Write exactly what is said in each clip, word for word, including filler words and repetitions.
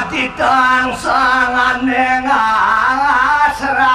Titang sanganing asrama.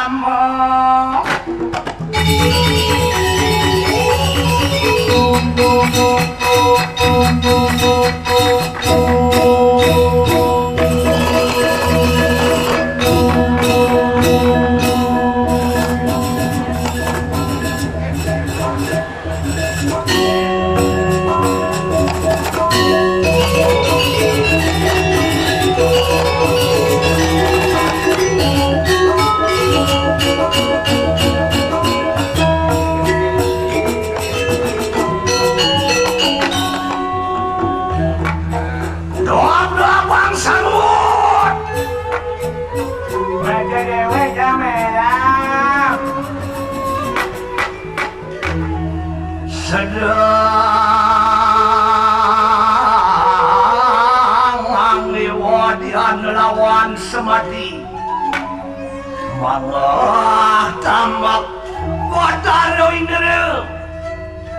Doa-doa bangsa Luhut. Baca dewe jamelang. Sedang angliwadian lawan semadi. Mangah tambak Batara Indra.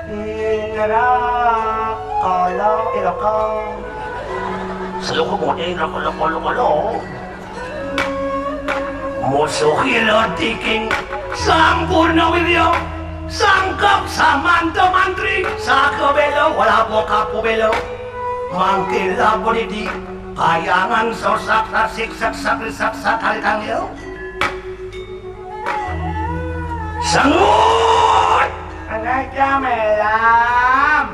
Indra, kala, ilaka. Seloko mode, ilaka, ilaka, ilaka, ilaka. Musuh ila tiking Sang Purna Wirya, sangkep samanta mantri, saka bela, walapa kapu bela. Mangkila budidi, kayangan sosak sasik saksak risak sakali kangil. Sengut! Raja Melam.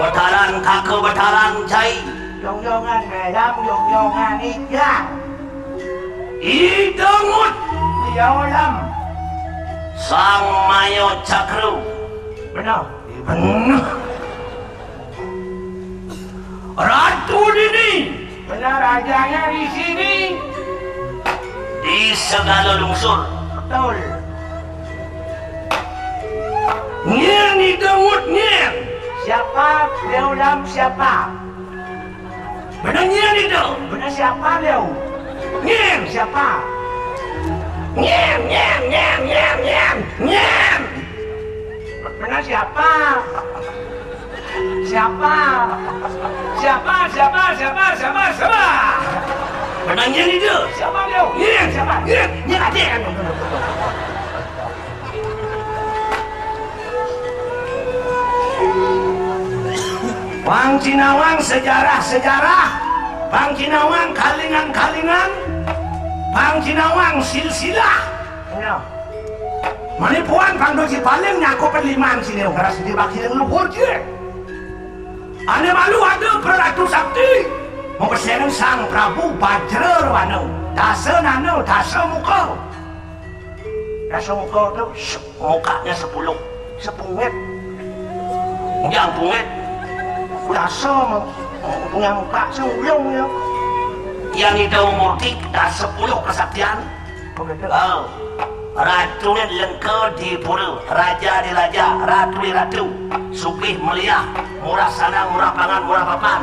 Betaran kaka betaran cai. Yongyongan Melam, yongyongan Ijang. Ida Ngut. Yolam. Sang Mayo Cakru. Benar. Benar. Ratu dini. Benar, rajanya di sini. Di segala lungsur. Betul. Nyen Ida Ngut nyen. Siapa? Beliau dalam siapa? Benar nyen Ida. Benar siapa beliau? Nyen. Siapa? Nyen, nyen, nyen, nyen, nyen, nyen. Benar siapa? Siapa? Siapa, siapa, siapa, siapa, siapa? Menanya ni dia. Siapa dia? Ni siapa? Ni, ni ada kan? Pang Cinawang sejarah-sejarah, Pang Cinawang kalingan-kalingan, Pang Cinawang silsilah. Ya. Manipuan pang doji paling nyakup liman sini, ngeras di baki yang luhur je. Ane malu ada peratu sakti, mau pesengan Sang Prabu Bajra Wana, dasa nana, dasa muka. Dasa muka tu, se-, mukanya sepuluh, sepungit. Yang pungit, dasa mem-, punya muka seulung ya. Yang itu murti, dasa sepuluh kesaktian. Begitu. Oh, Ratu ni lengka di pura, raja di raja, ratu di ratu, sugih meliah, murah sanang, murah pangan, murah papan.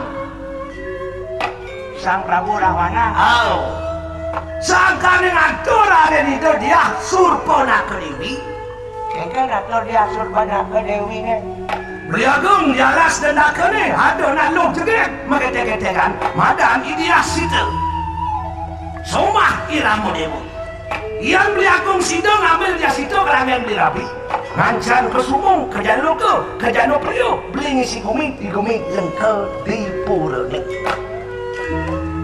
Sang Prabu Rahwana. Oh, sangkane ngatur ane nida diah Surpanaka Dewi. Kengken ngatur diah Surpanaka Dewi ne. Beli Agung di alas dendaka ne, ada nak luh jegeg, megetek-getekan, madan Idiah Sita. Somah irama dewa. Yan Beli Agung sida ngambil jasita kerangan Beli Rabi, ngancan ke sumung, ke jana loka, ke jana priya, beli ngisi gumi, di gumi lengka di pura ni.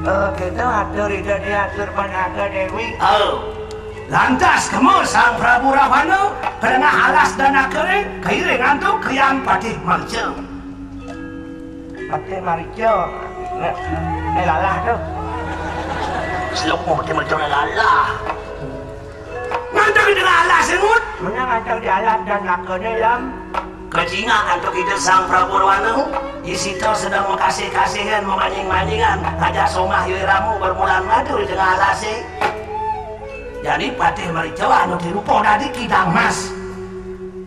Oh, kita atur ida diatur Panaka Dewi. Oh. Lantas kema Sang Prabu Ravana, ke tengah alas dan akere, keiring antuk Krian Patih Marja. Patih Marica. Nek, nek lalah tu. Seluk pun Patih Marica nek lalah. Ngantuk di tengah alas, Ngut. Mana ngantuk di alas dan nakane, Lam? Kecingak antuk kita Sang Prabu Rwana. Isita sedang mekasih-kasihan, memanjing-manjingan. Ajak somah yoi ramu bermulan ngadu di tengah alas, eh. Jadi Patih Marica anu dirupa dadi kidang mas.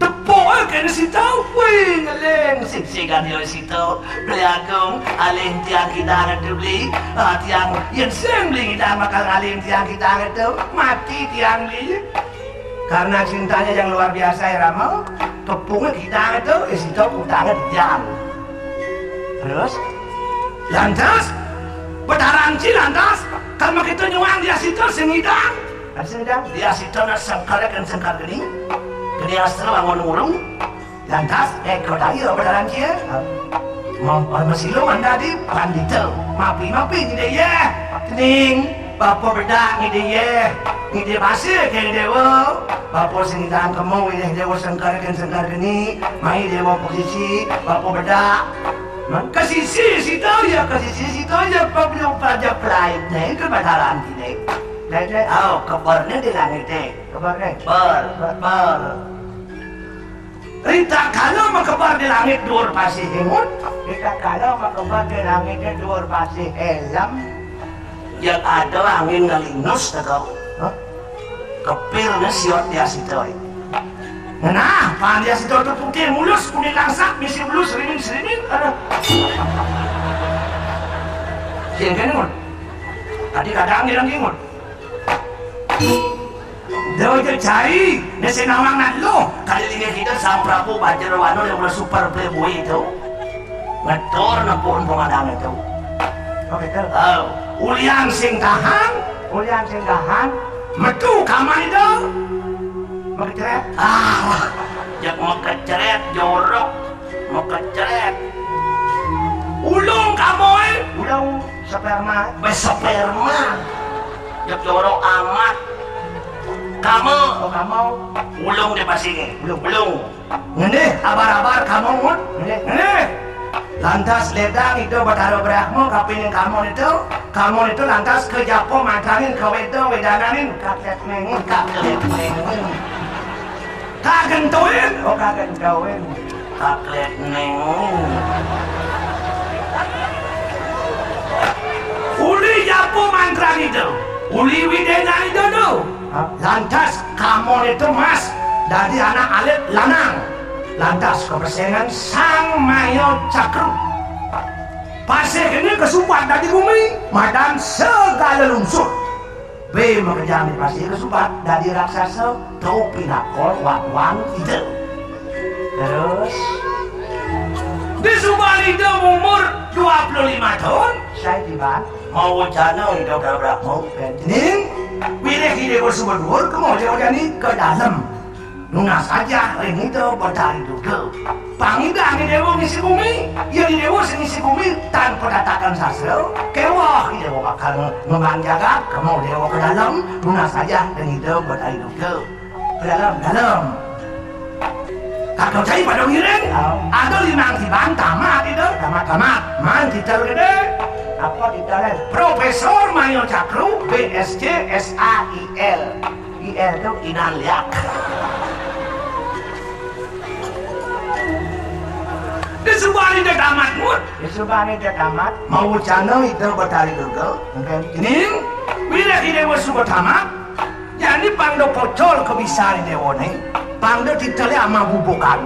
Tepuk, eh, kena sita, wih, ngeling, sik-sik kan yo sita. Beli Agung, alih tiang kidang tu beli, ah, tiang yen sing beli kidang bakal ngalih tiang kidang tu, mati tiang beli. Karena cintanya yang luar biasa ya Rama, tepungnya kidang tu, eh, sita kutangnya tiang. Terus, lantas, Betara Anci lantas, kalau begitu nyuang dia situ sing ngidang. Sing ngidang, dia situ na sengker kan sengker geni. Geni astra bangun urung. Lantas, eh, kau daya Betara Anci ya. Mau masilu manda di pandita. Mapi-mapi ngide ya. Kening, bapa bedak ngide ya. Ngide pasir ke dewa. Bapa sing ngidang kemu ngide dewa sengker kan sengker geni. Mai dewa posisi, bapa bedak. Nah, ke sisi situ ya, ke sisi situ ya, pabeliau pelajar pelain nih, ke bataran sini. Nih, nih, oh, kebarnya di langit nih. Kebarnya? Bar, bar. Rita kalau makebar di langit dur pasih ingut. Rita kalau makebar di langit dur pasih helm. Yang ada angin ngelinus, tak tahu. Hah? Kepir ne siot dia situ. Nah, pan dia situ tu putih mulus, kuning langsak, bisi mulus, serimin-serimin. Aduh. Iya kan, Ngun? Tadi kadang dia lagi, Ngun. Dia aja cai, ne senawang nan lo. Kali ini kita sang Prabu Bajrawana yang udah super playboy itu. Ngetor nepun pemandangan itu. Oke, tuh. Oh, ulian sing tahan. Ulian sing tahan. Metu kamar itu. Mekecret. Ah, jak mekecret, jorok. Mekecret. Ulung kamu, eh. Ulung sperma. Besperma. Jak jorok amat. Kamu. Oh, kamu. Ulung di pasingnya. Ulung. Ulung. Ngendih, abar-abar kamu, Ngun. Ngendih. Ngendih. Lantas ledang itu Betara Brahma, kapining kamu itu, kamu itu lantas ke Japo mantrangin ke Weda, wedananin, kakek nengin, kakek nengin. Kagentuin, oh kagentuin. Kakek nengin. Uli Japo mantrang itu, uli Widena itu tuh. Lantas kamu itu mas, dari anak alit lanang. Lantas kepesengan sang mayo cakru. Pasih ini kesubat dari bumi, madan segala lungsur. Be makejang di pasih kesubat dari raksasa, tau pinakol wan-wan ide. Terus, di subat ide umur dua puluh lima tahun, saya tiba. Mau wacana ida kabrak mau. Ning, pilih ide bersuba dua, kemau dia wajani ke dalam. Nunas aja ring ida Betari Durga. Pangidang ide dewa ngisi bumi, ya ide dewa sing ngisi bumi tanpa tatakan sastra. Kewah ide dewa bakal nge-, ngemban jagat, kemau dewa ke dalam, nunas aja ring ida Betari Durga. Dalam, dalam. Kakak cai pada ngiring. Oh. Ada limang tiban tamat itu. Tamat, tamat. Man titel gede. Apa titel? Profesor Mayo Cakru, B S C, S A I L. I L itu Inan Liak. Di subari dia tamat, Mut. Di subari dia tamat. Mau cana itu Betari Durga. Oke. Ini, bila ide suka tamat, Jani pang do pocol kebisan dewa ne, pang do titele ama bubukan.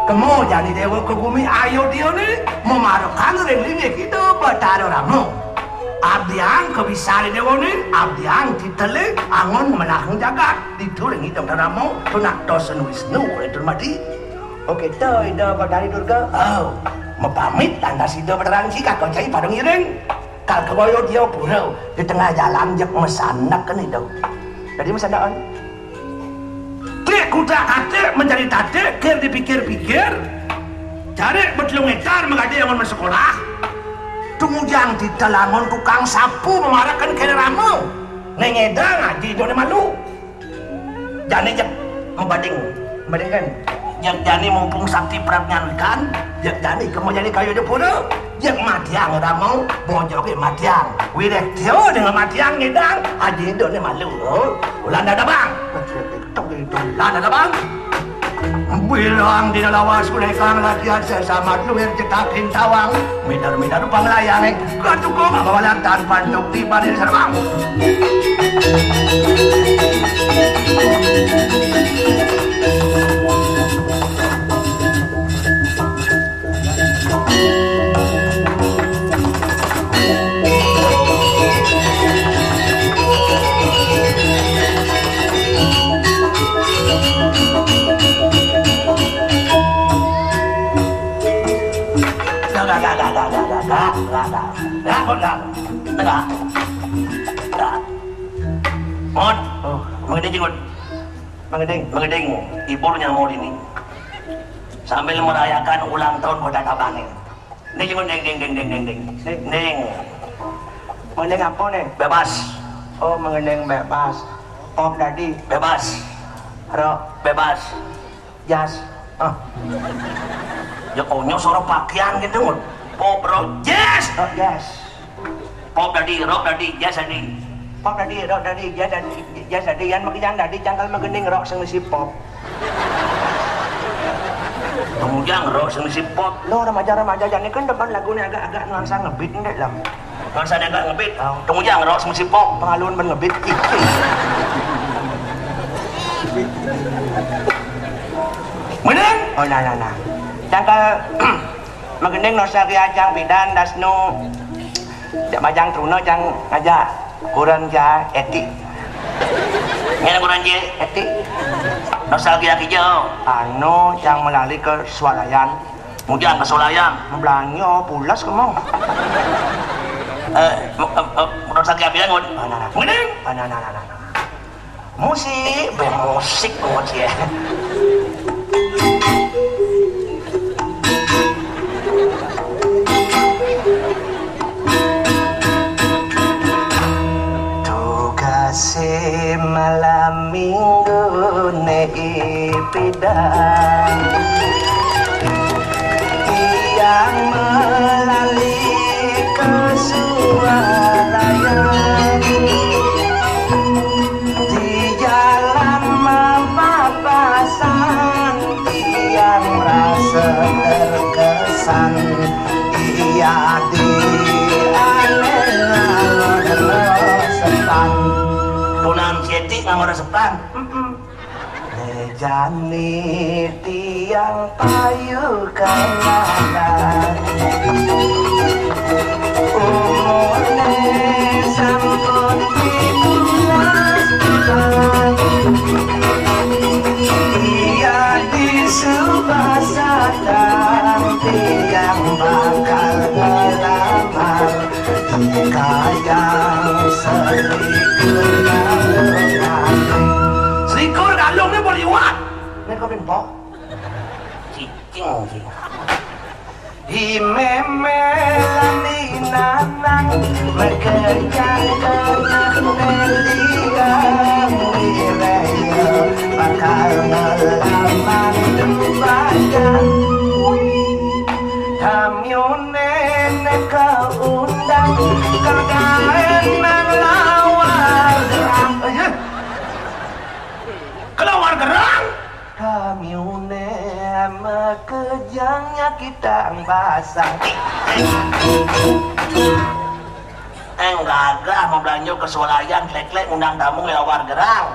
Kemo jani dewa ke bumi ayo dia ne, memarakan ring linggih kita Betara Rama. Abdiang kebisan dewa ne, abdiang titele angon menahung jagat. Ditu ring ida Betara Rama, tunak dosen Wisnu, itu mati. Oke, to ida Betari Durga. Oh, mepamit lantas ida Betara Anci kakak cai pada ngiring. Kal kebaya dia pura di tengah jalan jek mesanak kan itu. Jadi mesanak kan. Klik kutak katik mencari tatik, kir dipikir-pikir. Cari betelung hektar mengade yang sekolah. Tumujang di telangon tukang sapu memarakan kene rama. Nengedang aja itu malu. Jani jek membanding, membandingkan. Jek jani mumpung sakti prabnyan kan, jek jani kemo jani kayu di pura, jek matiang udah mau, bojok ke matiang. Wireh tio dengan matiang ngidang, aji do ni malu. Ulanda dabang. Ulanda dabang. Bilang di lawas kulekang latihan sesama luwir jetakin tawang. Midar-midar panglayang, eh. Katuko mabawalan tanpa nukti badin serbang. Dah, dah. Dah, Ngut, dah. Dah. Dah. Ngut. Oh, Mang Gending, Ngut. Mang Gending. Mang Gending, hiburnya mau ini. Sambil merayakan ulang tahun Kota Tabanan. Nih, Ngut, ding, ding, ding, ding, ding, ding. Nih. Ning. Mang Gending apa nih? Bebas. Oh, Mang Gending bebas. Pop tadi. Bebas. Rock. Bebas. Jas. Ah. Ya, konyol, suara pakaian gitu, Ngut. Pop, rock, jazz. Oh, jazz. Pop tadi, rock tadi, jazz tadi. Pop tadi, rock tadi, jazz tadi, jazz tadi. Yang makian tadi cangkal magending rock sing isi pop. Kemudian rock sing isi pop. Lo remaja-remaja jani kan depan lagu ini agak-agak nuansa ngebeat, ndek, Lam. Nuansa agak ngebeat. Oh. Tunggu jang, rock sing isi pop. Pengalun ben ngebeat. Ih. Bener? Oh, nah, nah, nah. Cangkal magending nostalgia cang bidan dasnu. Jak majang truna cang ngajak. Kuran ja eti. Ngene kuran je eti. Nostalgia kijau. Anu cang melali ke swalayan. Mujan ke swalayan. Belanja pulas ke mau. Eh, eh, eh, nostalgia bidan, Ngut. Mana, mana? Mending. Mana, mana, mana, mana? Musik, be musik, musik ya. Tugasé malam minggu né ipidan, tiang melali kesuarayan. Di jalan mapapasan, tiang merasa terkesan. Iya, di alé ngalor resepan. Punan Sieti ngalor resepan. Mm-mm. Jani tiang payu kalanan. Umurné sampun pitulas taun. Iya, di Subasatan tiang bakal ngelamar. Kayang selikur kalung. Selikur kalung ini boleh liwat. Ini kau pimpok. Cicing sih. Di mémé lan di nanang, mekerjang kenah meliang wiréya, bakal ngelamar bajang. Tamyuné nék kaundang, kagaén nang lawar gerang. Iya. Kelawar gerang. Tamyuné makejang nyakitang basang. Eng gagah mau belanja ke swalayan, klek-klek ngundang tamu ngelawar gerang.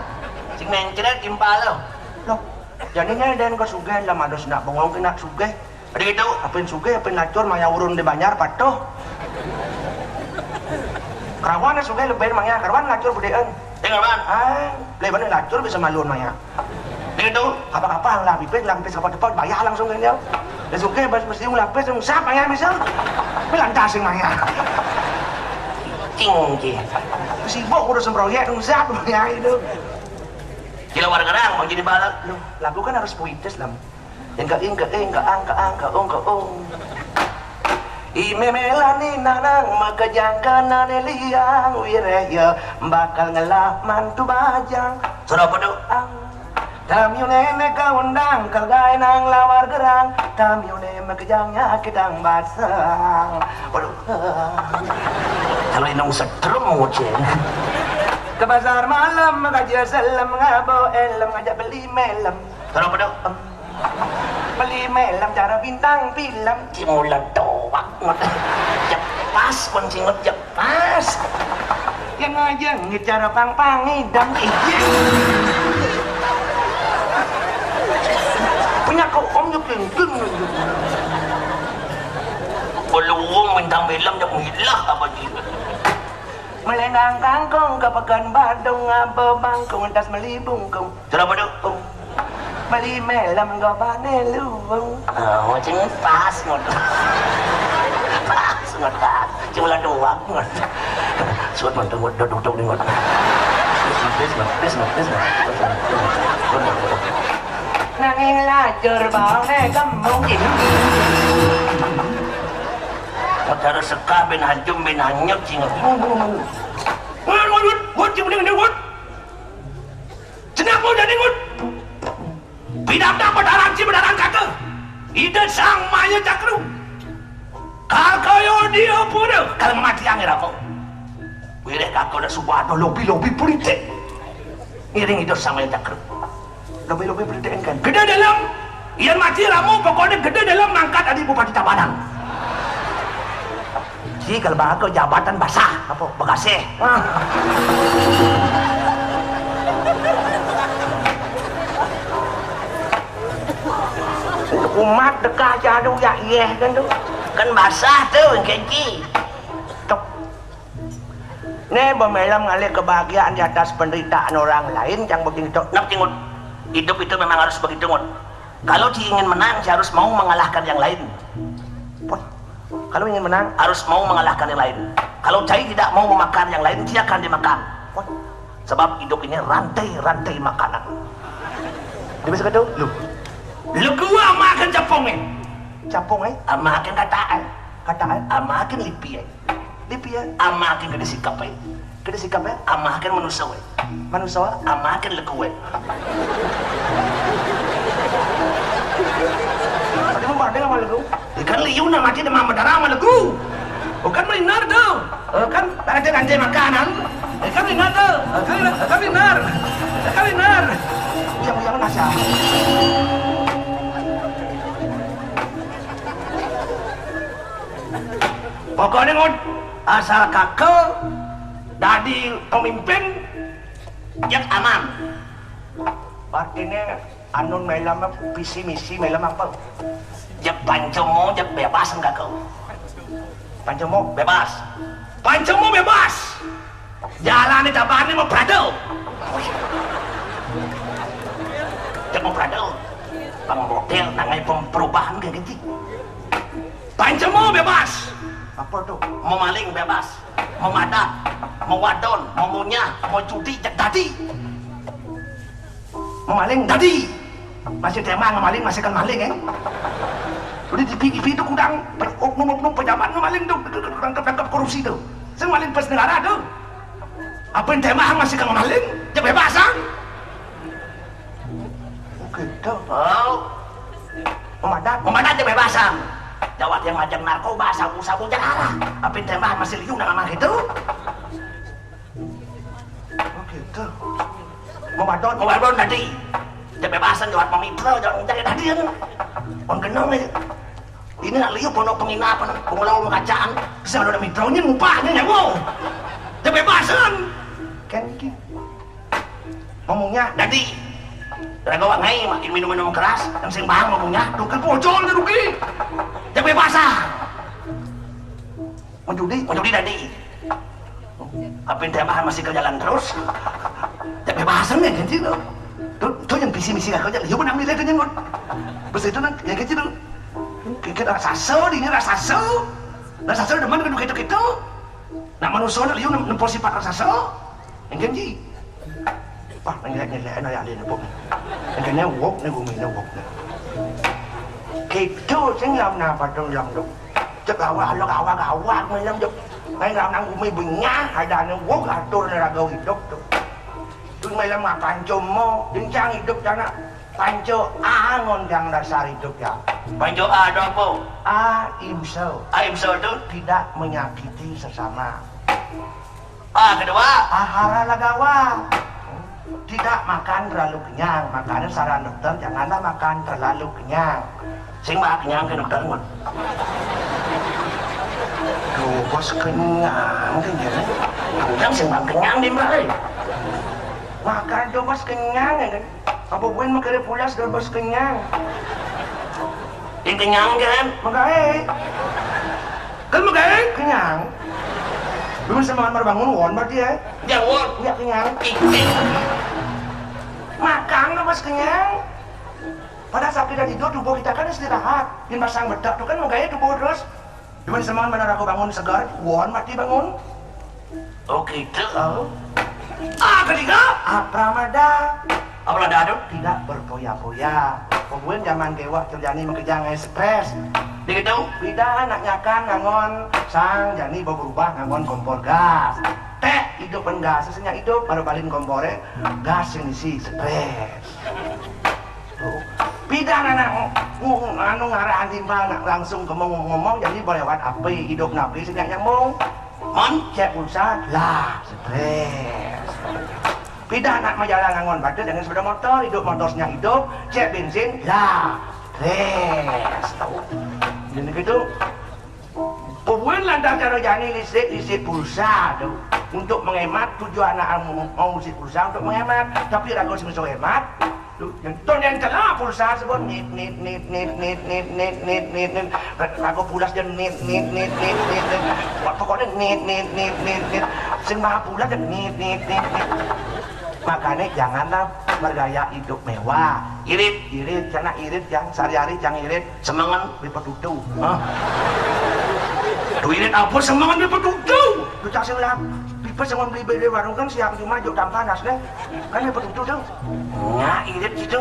Sing mencret timpal lo. Loh, jadinya dan ke sugih lah, mados nak bengong kena sugih. Ada gitu. Apin sugih, apin lacur, maya urun di banjar patuh. Kerawan sugih lebih maya, kerawan lacur bedaan. Dengar, Bang. Ah, lebih lacur bisa malun maya. Ada gitu. Apa-apa lah pipis, lah pipis apa depan, bayar langsung kan dia. Dan sugih bas mesti lapis, langsung siap maya bisa. Tapi lantas sing maya. Cing, cing. Sibuk urus proyek, langsung siap maya itu. Gila warga orang, mau jadi balap. Loh, lagu kan harus puitis, Lam. Ingka, ingka, ingka, angka, angka, ungka, ung. I mémé lan i nanang makejang kenané liang wiréya, bakal ngelah mantu bajang. Sudah apa, Dok? Ang. Tamyuné nék kaundang, kagaén nang lawar gerang. Tamyuné makejang nyakitang basang. Waduh. Kalau inung setrum ngucing. Ke pasar malam, ngajak selem, ngabo elem, ngajak beli melem. Kenapa, Dok? Beli melem cara bintang film. Cimula doang. Jepas pun singut jepas. Yang aja ngecara pang-pang ngidam. Iya. Punya kau om juga. Belum bintang film yang hilang apa dia? Melendang kangkung ke Pekan Badung, ngaba bangkung, tas meli bungkung. Kenapa, Dok? Meli melem gabane luwung. Oh, cing pas ngot. Pas ngot, pas. Ulah doang. Suat mantap, buat duduk, duduk, duduk. Please, please, please, please, please. Nanging lajur baone kembung ini. Utara seka ben hajum, ben hanyut, sing. Wut, wut, wut, wut, wut, wut. Cenah apa jadi, Ngut? Pidabdab bedarang ci bedarang kaka. Ida Sang Maya Cakru. Kakaya dia pura. Kalau mati angin apa? Wiréh kaka udah suba ada lobi-lobi politik. Ngiring Ida Sang Maya Cakru. Lobi-lobi politik kan. Gedé Delem. Yén mati ramu pokoknya Gedé Delem ngangkat adi Bupati Tabanan. Ji, kalau bahasa jabatan basah, apa, begasih. Ah. Umat dekah jadu ya, iya kan tu. Kan basah tu, keci. Tok. Nih, bemelam ngalih kebahagiaan di atas penderitaan orang lain, yang begitu. Nak cingut. Hidup itu memang harus begitu, Ngut. Kalau dia ingin menang, dia harus mau mengalahkan yang lain. Wah, kalau ingin menang, harus mau mengalahkan yang lain. Kalau dia tidak mau memakan yang lain, dia akan dimakan. Wah, sebab hidup ini rantai-rantai makanan. Dia bisa kata, lu. Legu amahaken capungé. Capungé? Amahaken kataké. Kataké? Amahaken lipihé. Lipihé? Amahaken gedé sikepé. Gedé sikepé? Amahaken manusaé. Manusa? Amahaken legué. Tadi mau banding sama legu? Ikan liu nama aja demam berdarah sama legu. Bukan benar tuh. Eh, kan ada nanti makanan. Ikan benar tuh. Ikan, ikan benar. Ikan benar. Yang yang nasa. Pokoknya, Ngut, asal kaka dadi pemimpin, jek aman. Artinya, anu, melam visi misi, melam apa? Jek Pancomo, jek bebas kaka. Pancomo bebas. Pancomo bebas. Jalan di Tabanan mau prada. Jek mau prada. Pang model nangai pem-, perubahan kayak gitu. Pancomo bebas. Apa tuh? Mau maling bebas. Mau madat, mau wadon, mau munyah, mau judi, jek dadi. Mau maling dadi. Masih tema ngemaling, masih kan maling, eh. Udah di T V, T V itu kudang pe-, oknum-oknum pejabat ngemaling tuh, tangkap-tangkap korupsi tuh. Sing maling pas negara tuh. Apa yang tema masih kan maling? Jek bebasan. Gitu. Oh. Memadat, memadat aja bebasan. Jawat yang ngajak narkoba, sabu-sabu, jek arah. Apa yang tema masih liu nama gitu? Oh, gitu. Memadon, memadon tadi. Jek bebasan, jawat memitra, jawat mencari tadi kan. Pengkenong aja. Ini nak liu pondok penginapan, pengelola kacaan. Bisa ada mitranya, ngupahnya nyawa. Jek bebasan. Kan gitu. Ngomongnya dadi. Raga wak ngai makin minum-minum keras, yang sing paham ngomongnya, tuh kan pocol nih rugi. Jek bebasan. Mau judi, mau judi dadi. Apin temahan masih ke jalan terus. Jek bebasan nih, ganti lo. Tuh, tuh yang visi misi aku aja, yuk menang milih tuh nyengut. Terus itu nang, ya ganti tuh. Kikit raksasa, ini raksasa. Raksasa demen gitu-gitu. Nah, manusia liu nem-, nempo sifat raksasa. Engken ji. Wah, nyelek-nyelek na ya alin pun. Engkene wok ne gumi ne wok ne. Gitu sing lam napa dong lam dong. Cek awak lo awak awak melam dong. Main lam nang gumi benyah ada ne wok atur ne raga hidup tuh. Tuh malam makan cuma, dincang hidup sana. Panco A ngondang dasar hidup ya. Panco A ada apa? A imsel. A imsel itu? Tidak menyakiti sesama. A kedua? Ahara lagawa. Tidak makan terlalu kenyang. Makanya saran dokter janganlah makan terlalu kenyang. Sing makan kenyang ke dokter ngut. Duh, bos kenyang kan jadi. Kenyang sing makan kenyang di mana? Makan tuh bos kenyang ya kan. Apa buin mengkere pulas dan bos kenyang? Yang kenyang kan? Mengkae. Kan mengkae? Kenyang. Belum sama kamar bangun won berarti ya? Ya won. Ya kenyang. Ih, ih. Makan tuh bos kenyang. Pada saat kita tidur tubuh kita kan istirahat. Yang pasang bedak tuh kan mengkae tubuh terus. Cuman semangat mana aku bangun segar, kuan mati bangun. Oh, gitu, oh. Ah, ketiga. Apramada. Apramada tu? Tidak berpoya-poya. Pembuin zaman dewa terjadi makejang stres. Begitu? Bida nak nyakan ngangon sang jani berubah ngangon kompor gas. Teh, hidup gas, sesenya hidup, baru balin kompor, eh. Gas yang isi, stres. Tuh. Pidan anak ng-, ng-, anu ngarahan timbal nak langsung ke ngomong-ngomong, jadi boleh lewat api, hidup napi sejak nyambung. Mon, cek pulsa, lah, stres. Pidan anak majalan ngangon batu dengan sepeda motor, hidup motornya hidup, cek bensin, lah, stres. Tuh. Jadi gitu. Bubuhan lantaran cara jani listrik, listrik pulsa tu. Untuk menghemat, tujuan anak mau, mau listrik pulsa untuk menghemat. Tapi ragu sing iso hemat. Tu, yang ton yang telah pulsa sebut nit, nit, nit. Ragu pulas dan nit, nit, nit, nit, nit, nit. Pokoknya nit, nit, nit, nit, nit. Sing maha pulas dan nit, nit, nit, nit. Makanya janganlah bergaya hidup mewah. Irit, irit, jangan irit, jangan sehari-hari jangan irit. Semengan beli petutu. Hah? Duh, ini apa semengan beli petutu? Duh, tak sing lah. Pipa semengan beli, beli warung kan siang cuma juk dan panas deh. Kan beli petutu tu. Nya irit gitu.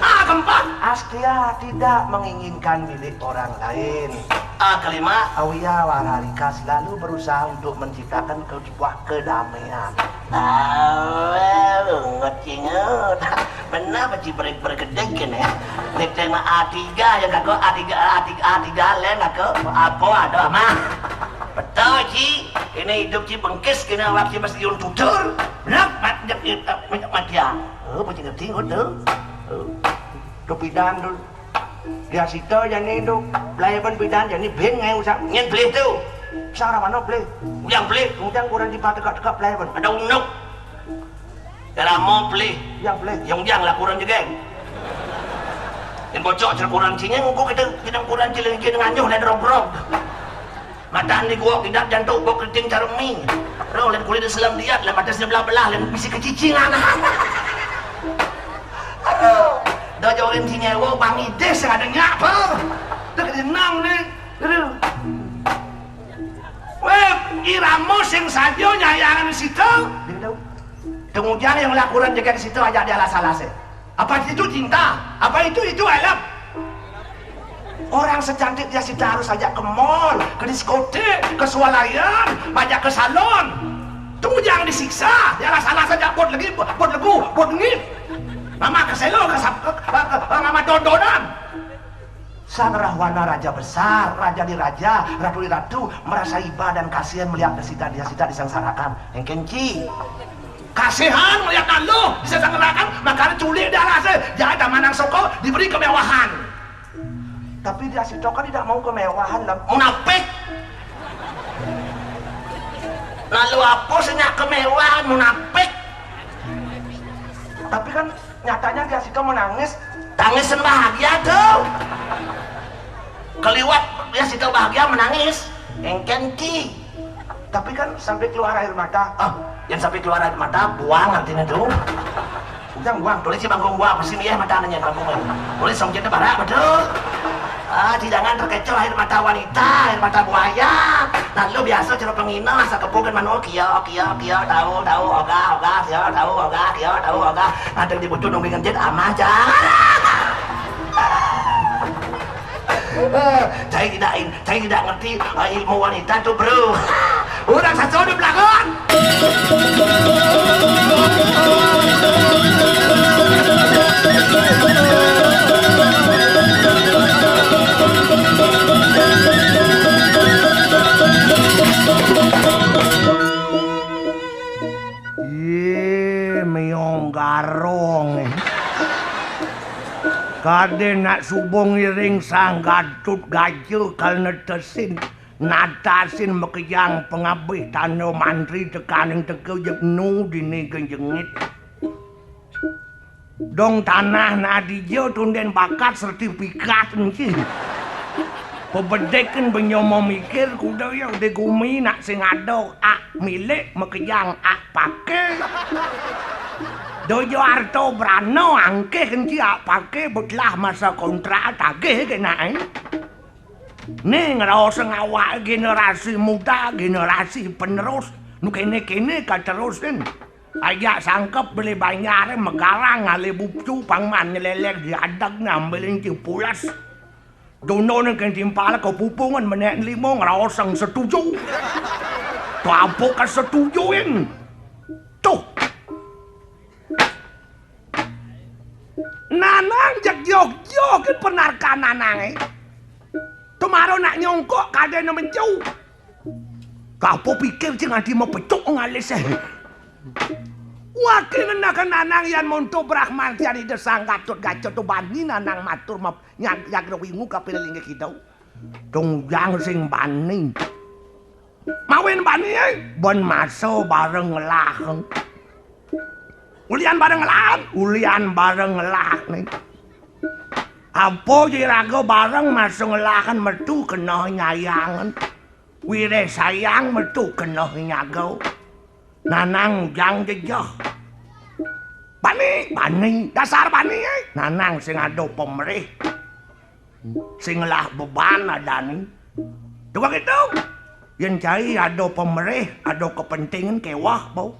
Ah, keempat. Astia tidak menginginkan milik orang lain. Ah, kelima. Auya Warharika selalu berusaha untuk menciptakan ke-, sebuah kedamaian. Ah, ngerti ngerti. Benar beci bergedek kene. Nek tema A tiga ya kako, A tiga, A tiga, A tiga lain kako. Apa ada mah? Betul, Ci. Kena hidup Ci bengkis, kena awak Ci mesti yun tutur. Benar, mat, mat, mat, mat, mat, ya. Oh, beci ngerti ngerti. Oh. Kepidan dulu. Dia sita jani tu, pelai pun pidan jani bin ngai usah. Nyen pelih tu. Sang ramano pelih. Ujang pelih. Ujang kurang di patekak-tekak pelai pun. Ada unuk. Dah lama pelih. Ujang pelih. Yang ujang lah kurang jegeng. Yang bocok cerita kurang cinya, nguku kita, kita kurang ciling dengan nyoh dan rog-rog. Matan di gua tidak jantung gua keriting cara mi. Roh dan kulit di selam diat, dan mata sebelah belah, dan bisi kecicingan. Aduh, dah jauhin si nyewa, Bang Ides yang ada nyak apa? Dah kena nang ni. Aduh. Weh, irama sing saja nyayangan situ. Dia tahu. Tengujang yang lakuran jaga di situ aja dia alas-alas, eh. Apa itu cinta? Apa itu, itu elok? Orang secantik dia sita harus ajak ke mall, ke diskotik, ke swalayan, ajak ke salon. Tunggu jangan disiksa, dia alas-alas saja buat lagi, buat legu, buat ngit. Mama ke selo, ke sap-, ke, ke, ke, ke mama dodonan. Sang Rahwana raja besar, raja di raja, ratu di ratu, merasa iba dan kasihan melihat dia sita, dia sita disengsarakan. Engkenci. Kasihan melihat lalu disengsarakan, makanya culik dia lah, se-, jangan manang soko diberi kemewahan. Tapi dia si Toka tidak mau kemewahan lah. Munafik. Lalu apa senyap kemewahan munafik? Tapi kan nyatanya dia si Toka menangis. Tangisan bahagia tu. Keliwat dia si Toka bahagia menangis. Engkenci. Tapi kan sampai keluar air mata. Ah, yang sampai keluar air mata, buang artinya tu. Ujang buang. Tulis si bangkung buang, pasti dia mata nanya bangkung. Tulis song kita barak betul. Ah, jangan terkecoh air mata wanita, air mata buaya. Lalu biasa cara pengina, asa kepukan mano, kia, kia, kia, tahu, tahu, oga, oga, kia, tahu, oga, kia, tahu, oga. Nanti dibutuh nunggu ngentit, amah, jangan. Eh, saya tidak in-, saya tidak ngerti, eh, ilmu wanita tu, bro. Orang satu ada pelakon. Ye, meong garong. Kade nak subung iring sang Gatut Gaja kal netesin, natasin makejang pangabih tanda mantri tekaning teka jepnu dini genjengit. Dong tanah nadija tunden bakat sertifikat enci. Pebedeken benyo mikir kuda ya di gumi nak sing ada ak milik makejang ak pake. Dojo arto brana angkih enci ak pake betlah masa kontrak tagih ke nak, eh. Né ngrasa ngawak generasi muda, generasi penerus. Nu kéné-kéné katerusin. Ajak sangkep beli banjar, megarang, ngalih bupcu, pangman nyelelek, diadeg, ngambilin cipules. Dononé kén timpal kepupungan menék lima ngroseng setuju. Tu apa kasetujuin? Tuh. Nanang jeg jog-jog penarkan nanangé. Tumaro nak nyongkok kadéna mencu. Kapo pikir sing adi mapecuk ngalis, eh. Waki ngenah nanang yan monto Brahman tian Ida Sang Gatut Gaca tu bani nanang matur map-, nyag-, nyagra wingu kaping linggih kidau. Tung ujang sing bani. Mawin bani, eh, ben masa bareng ngelah. Ulian bareng ngelah, ulian bareng ngelah nih. Apa jiraga bareng masa ngelahan metu kena nyayangan. Wireh sayang metu kena nyaga. Nanang ujang jejeh. Bani, bani, dasar bani, eh. Nanang sing ada pemrih. Sing ngelah beban adané. Tukang itu, yén cai ada pemrih, ada kepentingan kéweh, bau.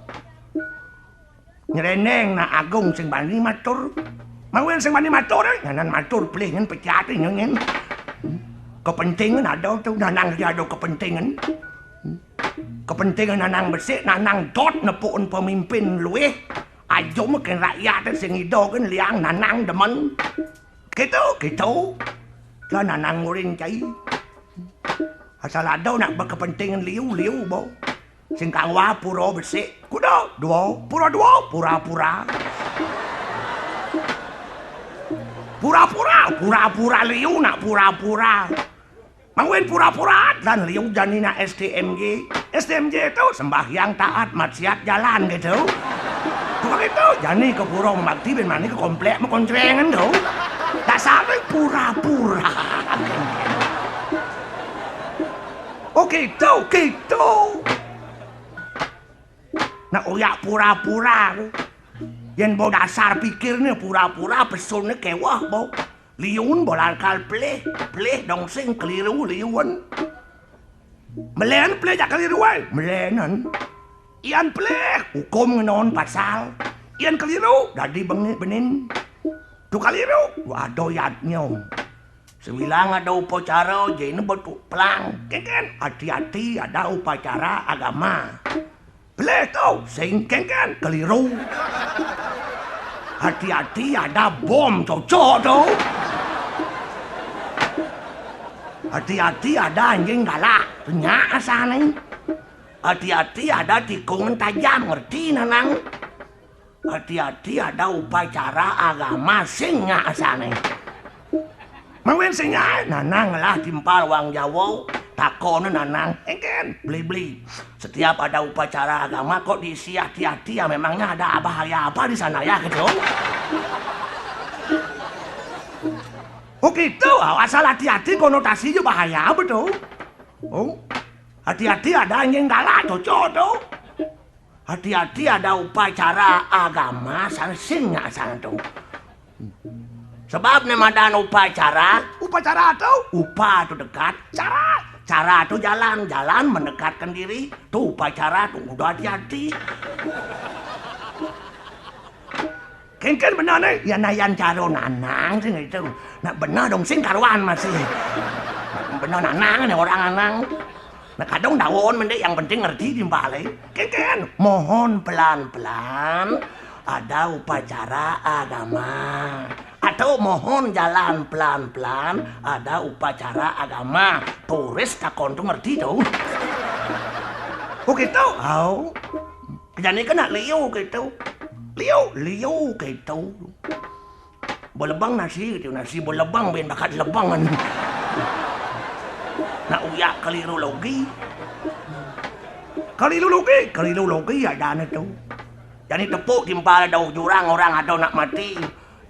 Nyerendeng nak agung sing bani matur. Mawin sing bani matur, eh, nyanan matur pelih nyen pecat nyen. Kepentingan ada tu, nanang dia ada kepentingan. Kepentingan nanang besik, nanang dot nepukin pemimpin luih. Aja meken rakyat sing ida kan liang nanang demen. Gitu, gitu. Lah nanang nguring cai. Asal ada nak berkepentingan liu, liu, bau. Sing kangwa pura besik. Kuda, dua, pura dua, pura-pura. Pura-pura, pura-pura liu nak pura-pura. Mangwin pura-pura dan liu jani nak S T M J. S T M J itu sembahyang taat maksiat jalan gitu. Tukang itu jani ke pura membakti bin mani ke komplek mekoncrengan tu. Dasar pura-pura. Oh gitu, gitu. Nak uyak pura-pura. Yén bau dasar pikirné pura-pura, pesunné kéweh bau. Liun bolarkal pelih, pelih dong sing keliru liun. Melen pelih jak keliru, eh. Melenan. Yan pelih, hukum ngenon pasal. Yan keliru, dadi bengi benin. Tu keliru, ada yadnya. Sebilang ada upacara, jene betu pelang. Kengken, hati-hati ada upacara agama. Pelih tu, sing kengken, keliru. Hati-hati ada bom cocok tu. Hati-hati ada anjing galak, penyak asané. Hati-hati ada tikungan tajam, ngerti nanang. Hati-hati ada upacara agama sing nyak asané. Mawin sing nyak, nanang ngelah timpal wang Jawa, takon nanang, engken, beli-beli. Setiap ada upacara agama kok diisi hati-hati ya, memangnya ada bahaya apa di sana ya gitu. Oh gitu, asal hati-hati konotasinya bahaya betul. Oh, hati-hati ada anjing galak cocok tuh. Hati-hati ada upacara agama, sangsingnya santu. Sebab ne madan upacara, upacara tu upa tu dekat, cara, cara tu jalan, jalan mendekatkan diri, tu upacara tu udah hati-hati. Kengken bener ne, yan ayan cara nanang sing itu. Nak bener dong sing karuan masih. Bener nanang ne orang nanang. Nah, kadang daun mendek yang penting ngerti timpale. Kengken, mohon pelan-pelan ada upacara agama. Atau mohon jalan pelan-pelan ada upacara agama. Turis takon tu ngerti tu. Oh gitu? Au. Jani kena liu gitu. Liu, liu gitu. Belebang nasi gitu, nasi belebang ben bakat lebangan. Nak uyak keliru logi. Keliru logi, keliru logi ya jane tu. Jani tepuk timpal ada jurang orang ada nak mati.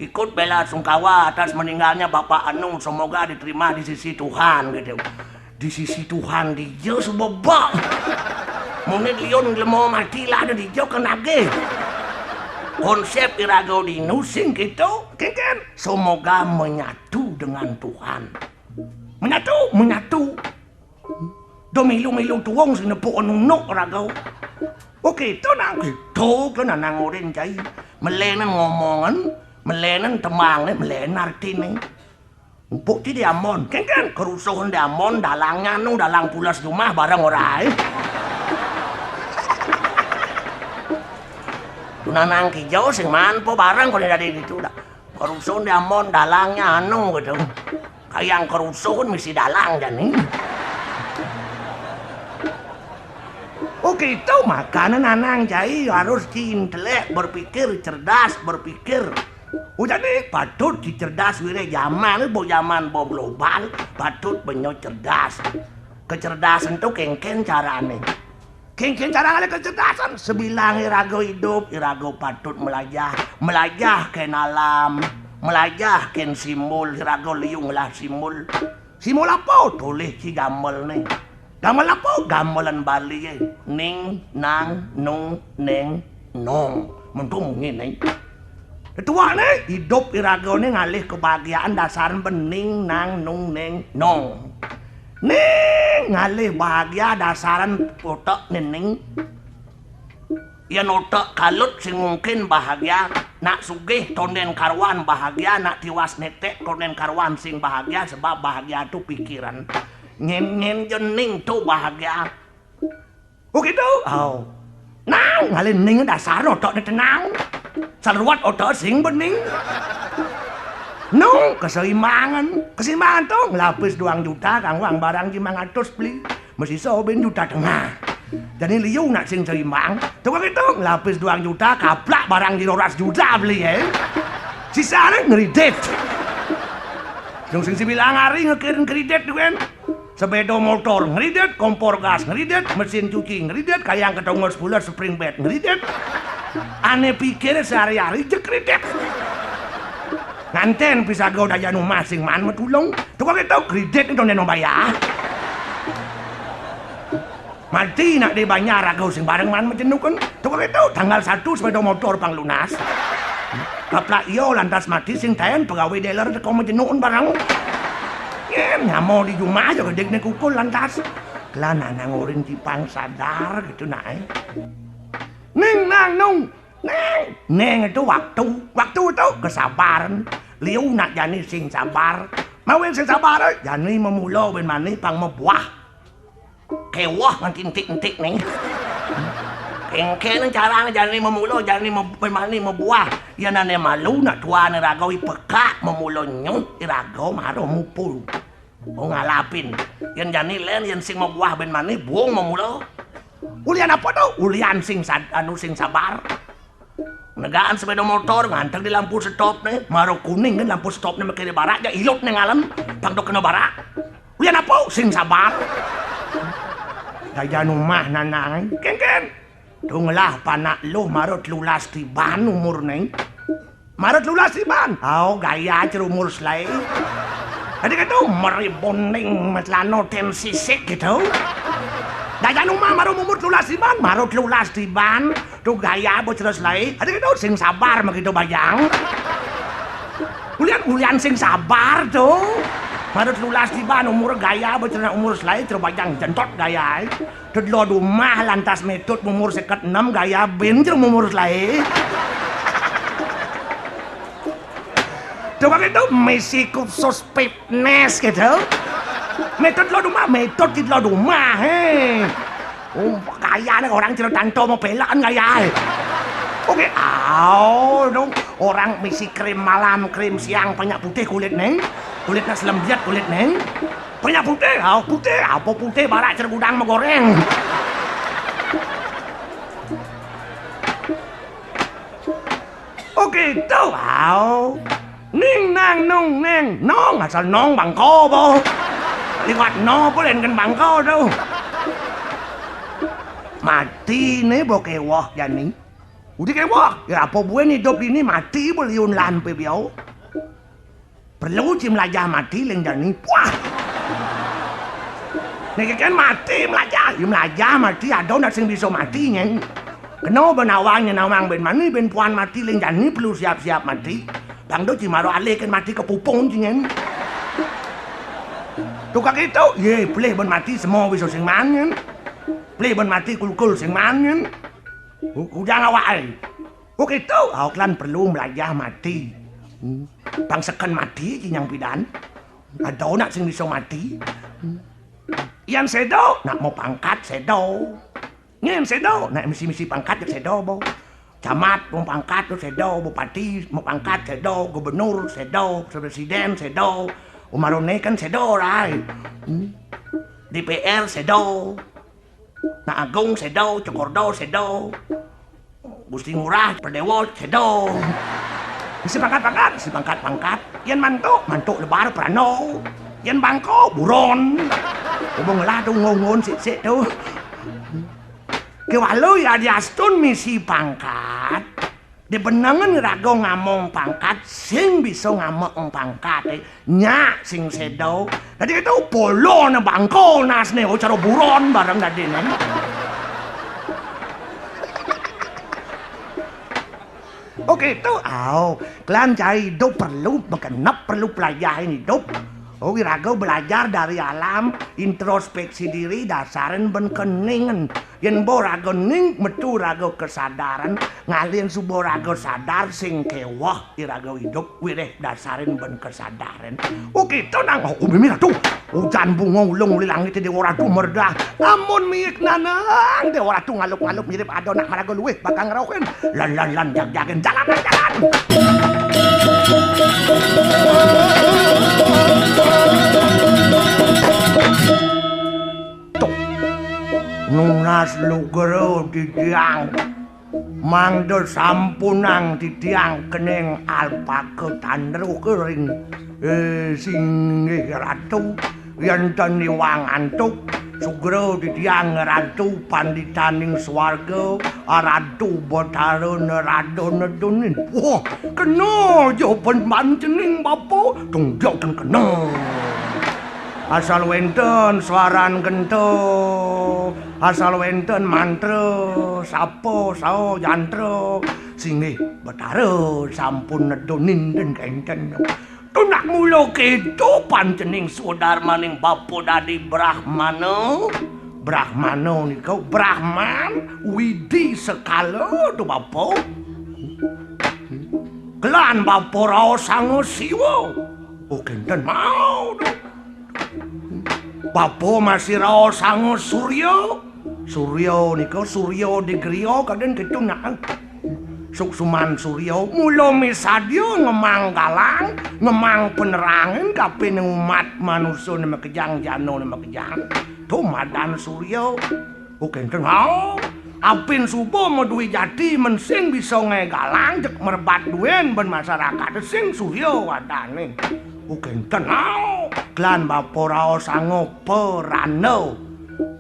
Ikut bela sungkawa atas meninggalnya Bapak Anu, semoga diterima di sisi Tuhan gitu. Di sisi Tuhan dija sebebak. Mune liun lemo mati lah ada dija kenage. Konsep iraga dinu sing gitu, kengken. Semoga menyatu dengan Tuhan. Menyatu, menyatu. Do milu-milu tuwung sing nepuk nunuk raga. Oke, to nang to, to nanang orin cai. Melenen ngomongen, melenen temangne, melenen artine. Empuk ti diamon, kengken kerusuhan diamon, dalangnya anu, dalang pulas jumah bareng ora ae. Tunanang kijo sing manpo bareng kone dadi ditu dah. Kerusuhan diamon, dalangnya anu gitu. Kayang kerusuhan misi dalang jani. Oke, itu makanya nanang cai harus intelek, berpikir cerdas, berpikir. Udah deh, patut dicerdas wire jaman, bo jaman bo global, patut benyo cerdas. Kecerdasan tuh kengken carane. Kengken cara ngalih kecerdasan, sebilang irago idup, irago patut melajah, melajah ken alam, melajah ken simbol, irago liu ngelah simbol. Simbol apa? Tulis ci gamel ne. Gamel apa? Gamelan Bali e. Ning, nang, nung, neng, nong. Mentu munyi ne. Ketuane, idup iragane ngalih kebahagiaan dasaran bening, nang, nung, neng, nong. Ning ngalih bahagia dasaran otak nening. Yen otak kalut sing mungkin bahagia, nak sugih tonden karuan bahagia, nak tiwas netek tonden karuan sing bahagia, sebab bahagia tu pikiran. Nyen-nyen je ning tu bahagia. Oh gitu? Oh. Nang, ngalih ning dasar otak ne tenang. Saruat otak sing bening. Nung, keseimbangan. Keseimbangan tu ngelapis duang juta kanggo barang jimang atus beli. Mesisa ben juta tengah. Jani liu nak sing seimbang. Tukang itu ngelapis duang juta, kaplak barang di roras juta beli, eh. Sisane ngridit. Dong sing sebilang hari ngekirin kredit tu kan. Sepeda motor ngridit, kompor gas ngridit, mesin cuci ngridit, kayang ketongo sepuluh spring bed ngridit. Ane pikir sehari-hari je kredit. Nganten pisaga dayan umah sing man metulung. Tukang itu kredit itu neno bayar. Mati nak di banjar aku sing bareng man mejenuken. Tukang itu tanggal satu sepeda motor pang lunas. Kaplak iyo lantas mati sing taen pegawai dealer teko mejenuken bareng. Yen nyamo di jumah aja gedek ne kukul lantas. Kelan nanang urin cipang sadar gitu nak, eh. Ning nang nung. Ning, ning itu waktu. Waktu itu kesabaran. Liu nak jani sing sabar. Mawen sing sabar, eh, jani memulo ben mani pang mebuah. Kewah nganti entik-entik ning. Kengken carane jani memulo, jani me-, ben mani mebuah. Yen ane malu nak tuane raga ipekak memulo nyuh, iraga maro mupul. Oh, ngalapin. Yen jani len, yen sing mebuah ben mani, buung memulo. Ulian apa tu? Ulian sing sad-, anu sing sabar. Negaan sepeda motor, nganteg di lampu stop ne, maro kuning kan lampu stop ne, mekene barak, ja ilut ne ngalen, pang tu kena barak. Ulian apa? Sing sabar. Dayan umah nanang, kengken. Dong lah panak luh maro telulas tiban umur ne. Maro telulas tiban. Au, gaya aja umur selai. Tadi kata meriboning metlano tem sisik gitu. Dayan umah maro umur telulas tiban, maro telulas tiban. Tu gaya bocah selai. Tadi kata sing sabar begitu bayang. Ulian, ulian sing sabar tu. Maro telulas tiban umur gaya bocah umur selai, terus bayang jentot gaya. Tedlo dumah lantas metut umur seket enem gaya ben jero umur lae. Tukang itu misi kursus fitness gitu. Metut lo dumah, metut di lo dumah, he. Oh, gaya nih orang cerita tanto mau pelaan gaya, he. Oke, au, dong. Orang misi krim malam, krim siang, banyak putih kulit neng. Kulitnya selembiat kulit neng. Banyak putih, au putih, apa putih barak cergudang megoreng. Oke, tau, au. Ning nang nung neng, nong asal nong bangko po. Liwat no po len kan bangko tu. Mati ne bo kewah jani. Udi kewah, ya apa buen idup dini mati bo liun lan pe biau. Perlu ci melajah mati ling jani. Wah. Niki kan mati melajah, ya melajah mati ada nak sing bisa mati nyen. Kena benawang nyen nawang ben mani ben puan mati ling jani perlu siap-siap mati. Bang do ci maro alih kan mati ke pupung ci nyen. Tukang itu, ye, pelih ben mati semua bisa sing manyen. Pelih ben mati kulkul sing manyen. Ujang awake. Oke, itu, awak lan perlu melajah mati. Hmm. Bang seken mati, kinyang pidan. Ada nak sing bisa mati. Hmm. Yan sedo, nak mau pangkat sedo. Nyen sedo, nak misi-misi pangkat ya sedo, bo. Camat mau pangkat tuh sedo, bupati mau pangkat sedo, gubernur sedo, presiden sedo, umarone kan sedo, rai. Hmm. D P R sedo, nak agung sedo, cokordo sedo, Gusti Ngurah, Perdewo sedo. Misi pangkat-pangkat, misi pangkat-pangkat. Yan mantuk, mantuk lebar perano. Yan bangko, buron. Ubung lah tuh ngongon sik-sik tuh. Kewalo ya diastun misi pangkat. Dibenengen raga ngamong pangkat, sing bisa ngamong pangkat, eh. Nyak sing sedo. Dadi itu polo ne bangko nasne, oh, cara buron bareng dadine. Oke, itu, au. Klan cai hidup perlu, bekenep perlu pelajahin hidup. Oh, raga belajar dari alam, introspeksi diri, dasarin ben keningen. Yen bo raga ning, metu raga kesadaran, ngalin suba raga sadar, sing keweh, iraga idup, wireh dasarin ben kesadaran. Oh, kita nang, oh, mimih ratu. Ujan bunga ulung uli langit, Dewa Ratu merdah. Amun miik nanang, Dewa Ratu ngalup-ngalup, mirip ada nak maraga luwih, bakal ngerohin. Lan, lan, lan, jag, jagen, jalan, lan, jalan. Tuh. Nunas lugra titiang. Mangda sampunang titiang kening alpaka tandruka ring, eh, singgih ratu. Yen ten iwang antuk, sugra titiang ratu panditaning swarga, ratu Batara Narada Nedunin. Wah, kena ja pen-, pancening bapa, tunggal ten kena. Asal wenten swaran genta, asal wenten mantra, sapa, sao, yantra, singgih Betara sampun nedunin den kenten. Tunak mula keto pancening swadarmaning bapa dadi Brahmana. Brahmana nika Brahman, Widi sekala tu bapa. Kelan bapa raosanga Siwa. Oh, kenten mau tu. Bapa masih raosanga Surya. Surya nika Surya di griya kadén ketu nak. Suksuman Surya mula misadya ngemang galang, ngemang penerangan kapin umat manusa ne makejang, jana ne makejang. Tu madan Surya. Oh, kenten. Au. Apin suba madué jati men sing bisa ngaé galang jeg merebat duén ben masyarakat sing Surya wadané. Oh, kenten. Au. Klan bapa raosanga Prana.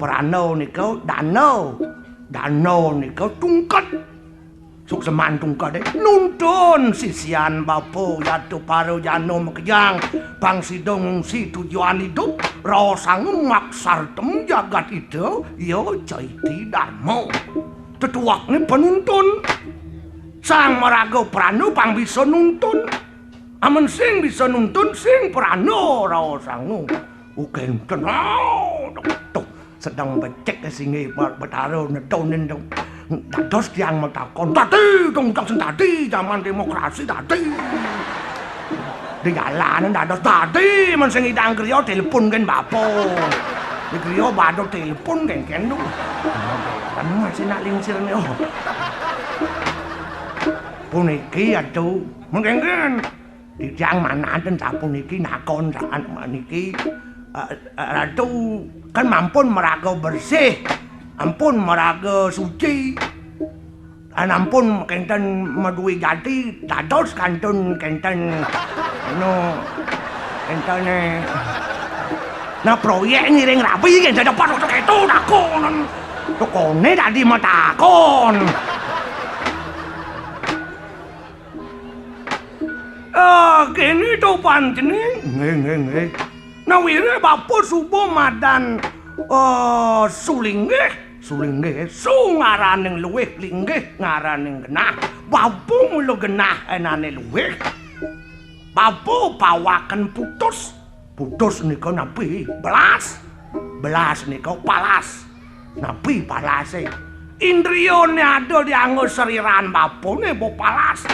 Prana nika dana. Dana nika tungked. Sukseman tungkede nuntun sisian bapa yata para jana makejang, pang sida ngungsi tujuan idup, raosanga maksartem jagat ita, ya caiti darma. Tetuekne penuntun. Sang maraga prana pang bisa nuntun. Amun sing bisa nuntun, sing prana raosanga. Uken kenal. Tuh, sedang becek singgih Betara nedonin dong. Dados tiang matakon, tadi dong, dong sing tadi zaman demokrasi tadi. Di jalanan dados tadi, men sing idang griya telepon kan bapa. Di griya bado telepon kan kendo. Kan masih nak lingsir nih, oh. Puniki aduh, mengkengken. Titiang manaten sapuniki nakon saat niki, eh, eh, Ratu, kan mampun maraga bersih, ampun maraga suci, lan ampun kenten madué jati, dados kantun kenten, anu, kenten, eh, nah, proyek ngiring rabi kenten dapat waktu itu takon. Tukone tadi matakon. Ah, kene to panjene. Nggih, nggih, nggih. Nawire bapa suba madan, eh, sulinggih, sulinggih, su ngaraning luwih, linggih ngaraning genah. Bapa mula genah enane luwih. Bapa pawaken putus. Putus nika napi? Belas. Belas nika palas. Napi palase? Indriane ada dianggo sariran bapane bo palas.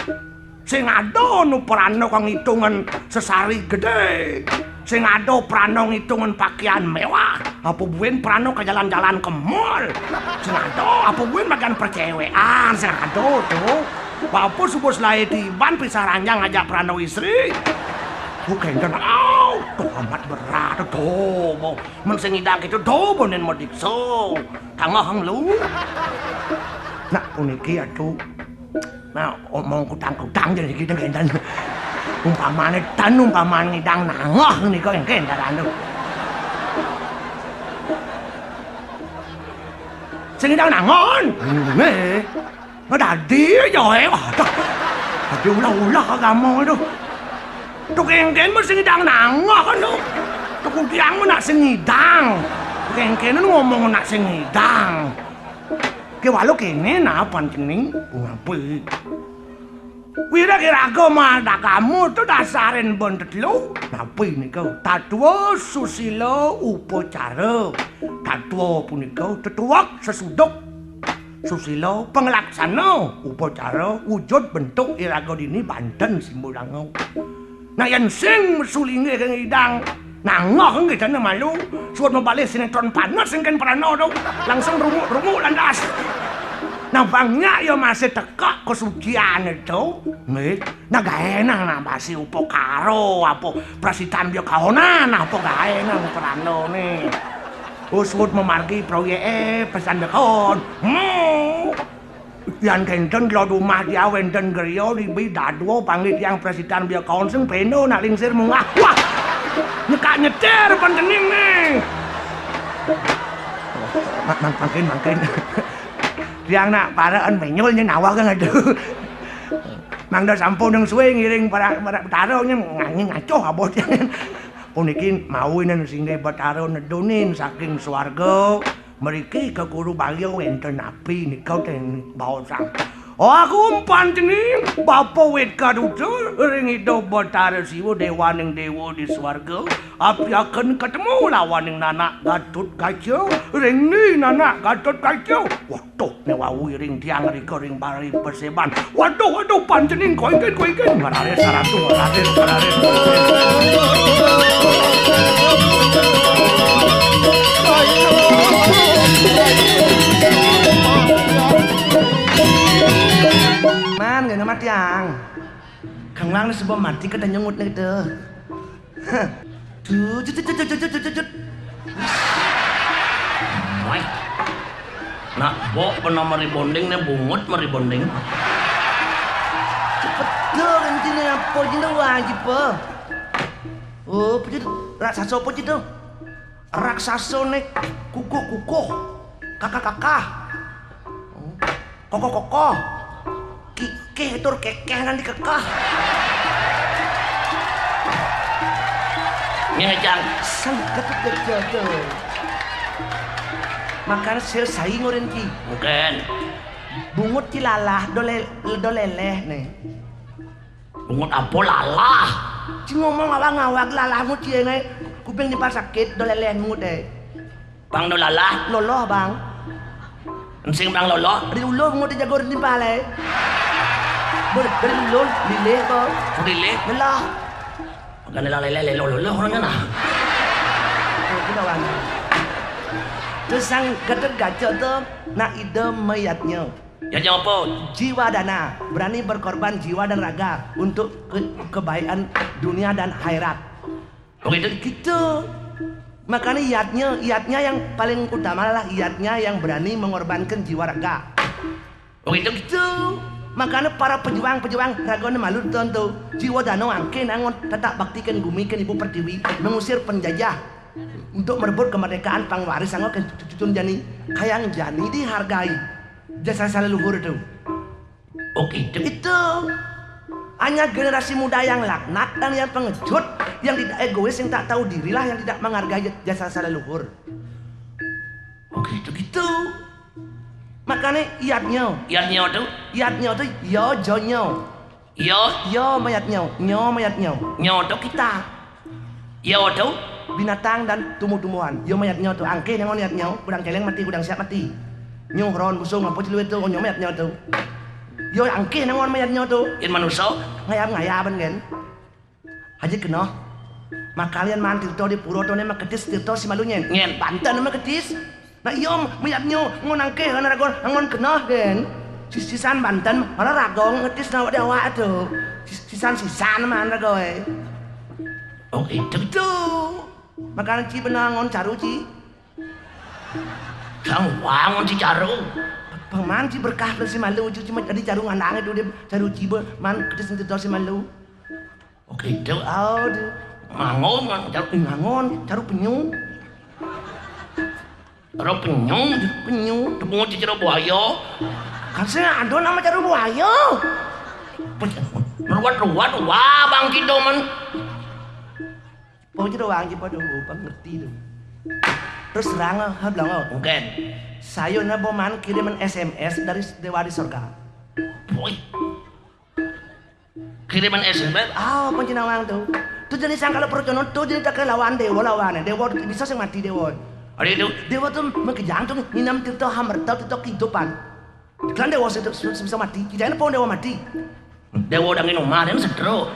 Sing ada nu prana kang ngitungan sesari gedhe. Sing ada prana ngitungan pakaian mewah. Apa buin prana ka jalan-jalan ke mall. Sing ada apa buin bagian percewekan. Sing ada to. Bapa suba selae tiban pisah ranjang ngajak prana istri. Ku kenten, au, to amat berat to. Bo. Men sing ngidang kito to bo nen madiksa. Tangah lu. Nak puniki atu. Nah, omong kutang-kutang jadi kita kenten. Umpamane tan, umpamane ngidang nangah nika engken darane. Sing ngidang nangon. Nggih. Nggak dadi ya, eh. Waduh. Dadi ulah-ulah agama itu. Tuk engken mesti ngidang nangah, no. Tuk udiang nak sing ngidang. Tuk engken ngomong nak sing ngidang. Ke walu kene napa cening? Ngapi? Wirag iraga madagamu tu dasarin ben tetelu. Napi nika? Tatwa, susila, upacara. Tatwa punika tetuek sesuduk. Susila panglaksana, upacara wujud bentuk iraga dini banten simbolanga. Nah, yen sing mesu linggih ing idang, nangah nggih dene malu. Suud mabalih sinetron panas sing ken prana to. Langsung runguk-runguk lantas. Nah, bang nyak ya masih teka kesuciane to. Nggih. Nah, gaenang nambasi upakara apa prasitan bya kaonan apa gaenang pranane. Oh, suud mamargi proyeke prasitan bya kaon. Hmm. Yan kenten kula dumah dia wenten griya nibi dadwa panggih tiang prasitan bya kaon sing peno nak lingsir munggah. Wah! Nyekak nyetir pantening ne. Mak, mak, mangkin, mangkin. Tiang nak paraan menyul nyen awak kan aduh. Mangda sampun nang suwe ngiring para, para Betara nyen nganyi ngacoh abot. Puniki mawinen singgih Betara nedunin saking swarga. Mriki ka Kuru Bagya wenten napi nika ten baosang. Aku umpan cening Bapa Wit Kaduta ring Ida Betara Siwa dewaning dewa di swarga. Apiaken ketemu lawaning nanak Gatut Kaca ring ni nanak Gatut Kaca. Waduh, ne wau iring tiang rika ring bari peseban. Waduh, waduh, pancening koingkin, koingkin. Ngararis saratu, ngararis, ngararis. Man, ngene matiang. Kang lang sebab mati kada nyengut nih gitu. Tut, tut, tut, tut. Wah. Nak, bo pernah mari bonding nih, bungut mari bonding. Cepet dong, intinya apa aja wajib, po. Oh, apa itu? Raksasa apa itu? Raksasa nih, kukuh-kukuh. Kakah-kakah. Kokoh-kokoh. Kikih tur kekeh nanti kekeh. Ngene, Cang. Sengket betul. Makane sir sai ngoren ki. Mungkin. Bungut ki lalah dole, doleleh ne. Bungut apa lalah? Ci ngomong awak ngawak lalahmu ci ne. Kuping di sakit doleleh bungut e. Bang do lalah. Loloh, Bang. Ensing bang loloh. Ri ulun mau dijago ri timpal e. Ber, ber ulun, lilih ko. Lilih. Lelah. Makane lalele lelo loloh orangnya nah. Terus sang gedeg gacok tuh, nak ide mayatnya. Ya nyapa? Jiwa dana, berani berkorban jiwa dan raga untuk ke, kebaikan dunia dan akhirat. Begitu gitu. Makanya yatnya, yatnya yang paling utama adalah yatnya yang berani mengorbankan jiwa raga. Begitu gitu. Makanya para pejuang-pejuang ragane malu tontu. Jiwa dano angke nangon tetap baktikan gumi kan ibu pertiwi, mengusir penjajah untuk merebut kemerdekaan pangwaris anggo kan cucun jani. Kayang jani dihargai jasa saleluhur itu. Begitu. Itu. Hanya generasi muda yang laknat dan yang pengecut, yang tidak egois, yang tak tahu dirilah yang tidak menghargai jasa saleluhur. Begitu gitu. Makanya iatnya. Iatnya tu? Iatnya tu, yo, jonyo. Yo. Yo mayatnya, nyo mayatnya. Nyo tu kita. Iya, waduh. Binatang dan tumbuh-tumbuhan. Yo mayatnyo tu, angkih nangon mayatnyo, kudang celeng mati, kudang siap mati. Nyo ron, busung, apo ciluet tu, nyo mayatnyo tu. Yo angkih nangon mayatnyo tu. Yen manusa? Ngayab-ngayaban kan. Haji keno. Makalian maan tirto di puro tu ne maketis tirto si malu nyen. Nyen. Banten maketis. Nah, iyo, mayatnyo ngon angkih, kan ragon, ngon keno kan. Sis-, sisan banten, malah ragon ngetis nawak di awak tu. Sis-, sisan-sisan maan rago, eh. Oh, itu. Itu. Makan ci benang ngon caru ci. Sang wang ngon ci caru. Paman ci berkah tu si malu, ci cuma jadi caru ngandang itu dia caru ci be, man ketis itu si malu. Oke, itu. Oh, dia. Mangon, man, caru ngangon, caru penyu. Caru penyu, penyu, tepung ci caru buaya. Kan saya ada nama caru buaya. Ruwet-ruwet, wah, bangkit dong, man. Pokoknya doang aja pada bang ngerti tu. Terus terang, ha, bilang, oh, mungkin. Saya nabo man kiriman S M S dari dewa di surga. Woi. Kiriman S M S? Ah, apa jenawang tu? Tu jenis yang kalau percaya tu jenis tak lawan dewa lawan. Dewa tu bisa sing mati dewa. Ada itu. Dewa tu makejang tu nginam tirta hamerta tirta kehidupan. Kan dewa se-, se-, bisa mati. Kita ini pun dewa mati. Dewa udah nginum mah, dia sedro.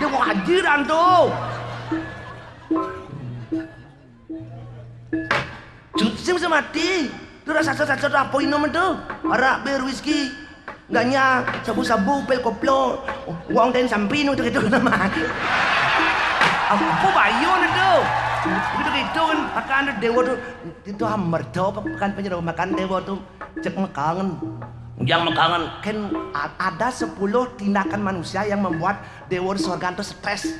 Dewa ajiran tu. Sing bisa mati. Tu rasa rasa tu apa inum tu? Arak, bir, whisky, ganja, sabu-sabu, pil koplo, uang dan sampi nu tu gitu nama. Apa bayu ni tu? Gitu gitu kan. Akan ada dewa tu. Itu hamerta apa bukan penyeru makan dewa tu cek mekangen. Yang mekangen. Kan a-, ada sepuluh tindakan manusia yang membuat dewa di sorga tu stres.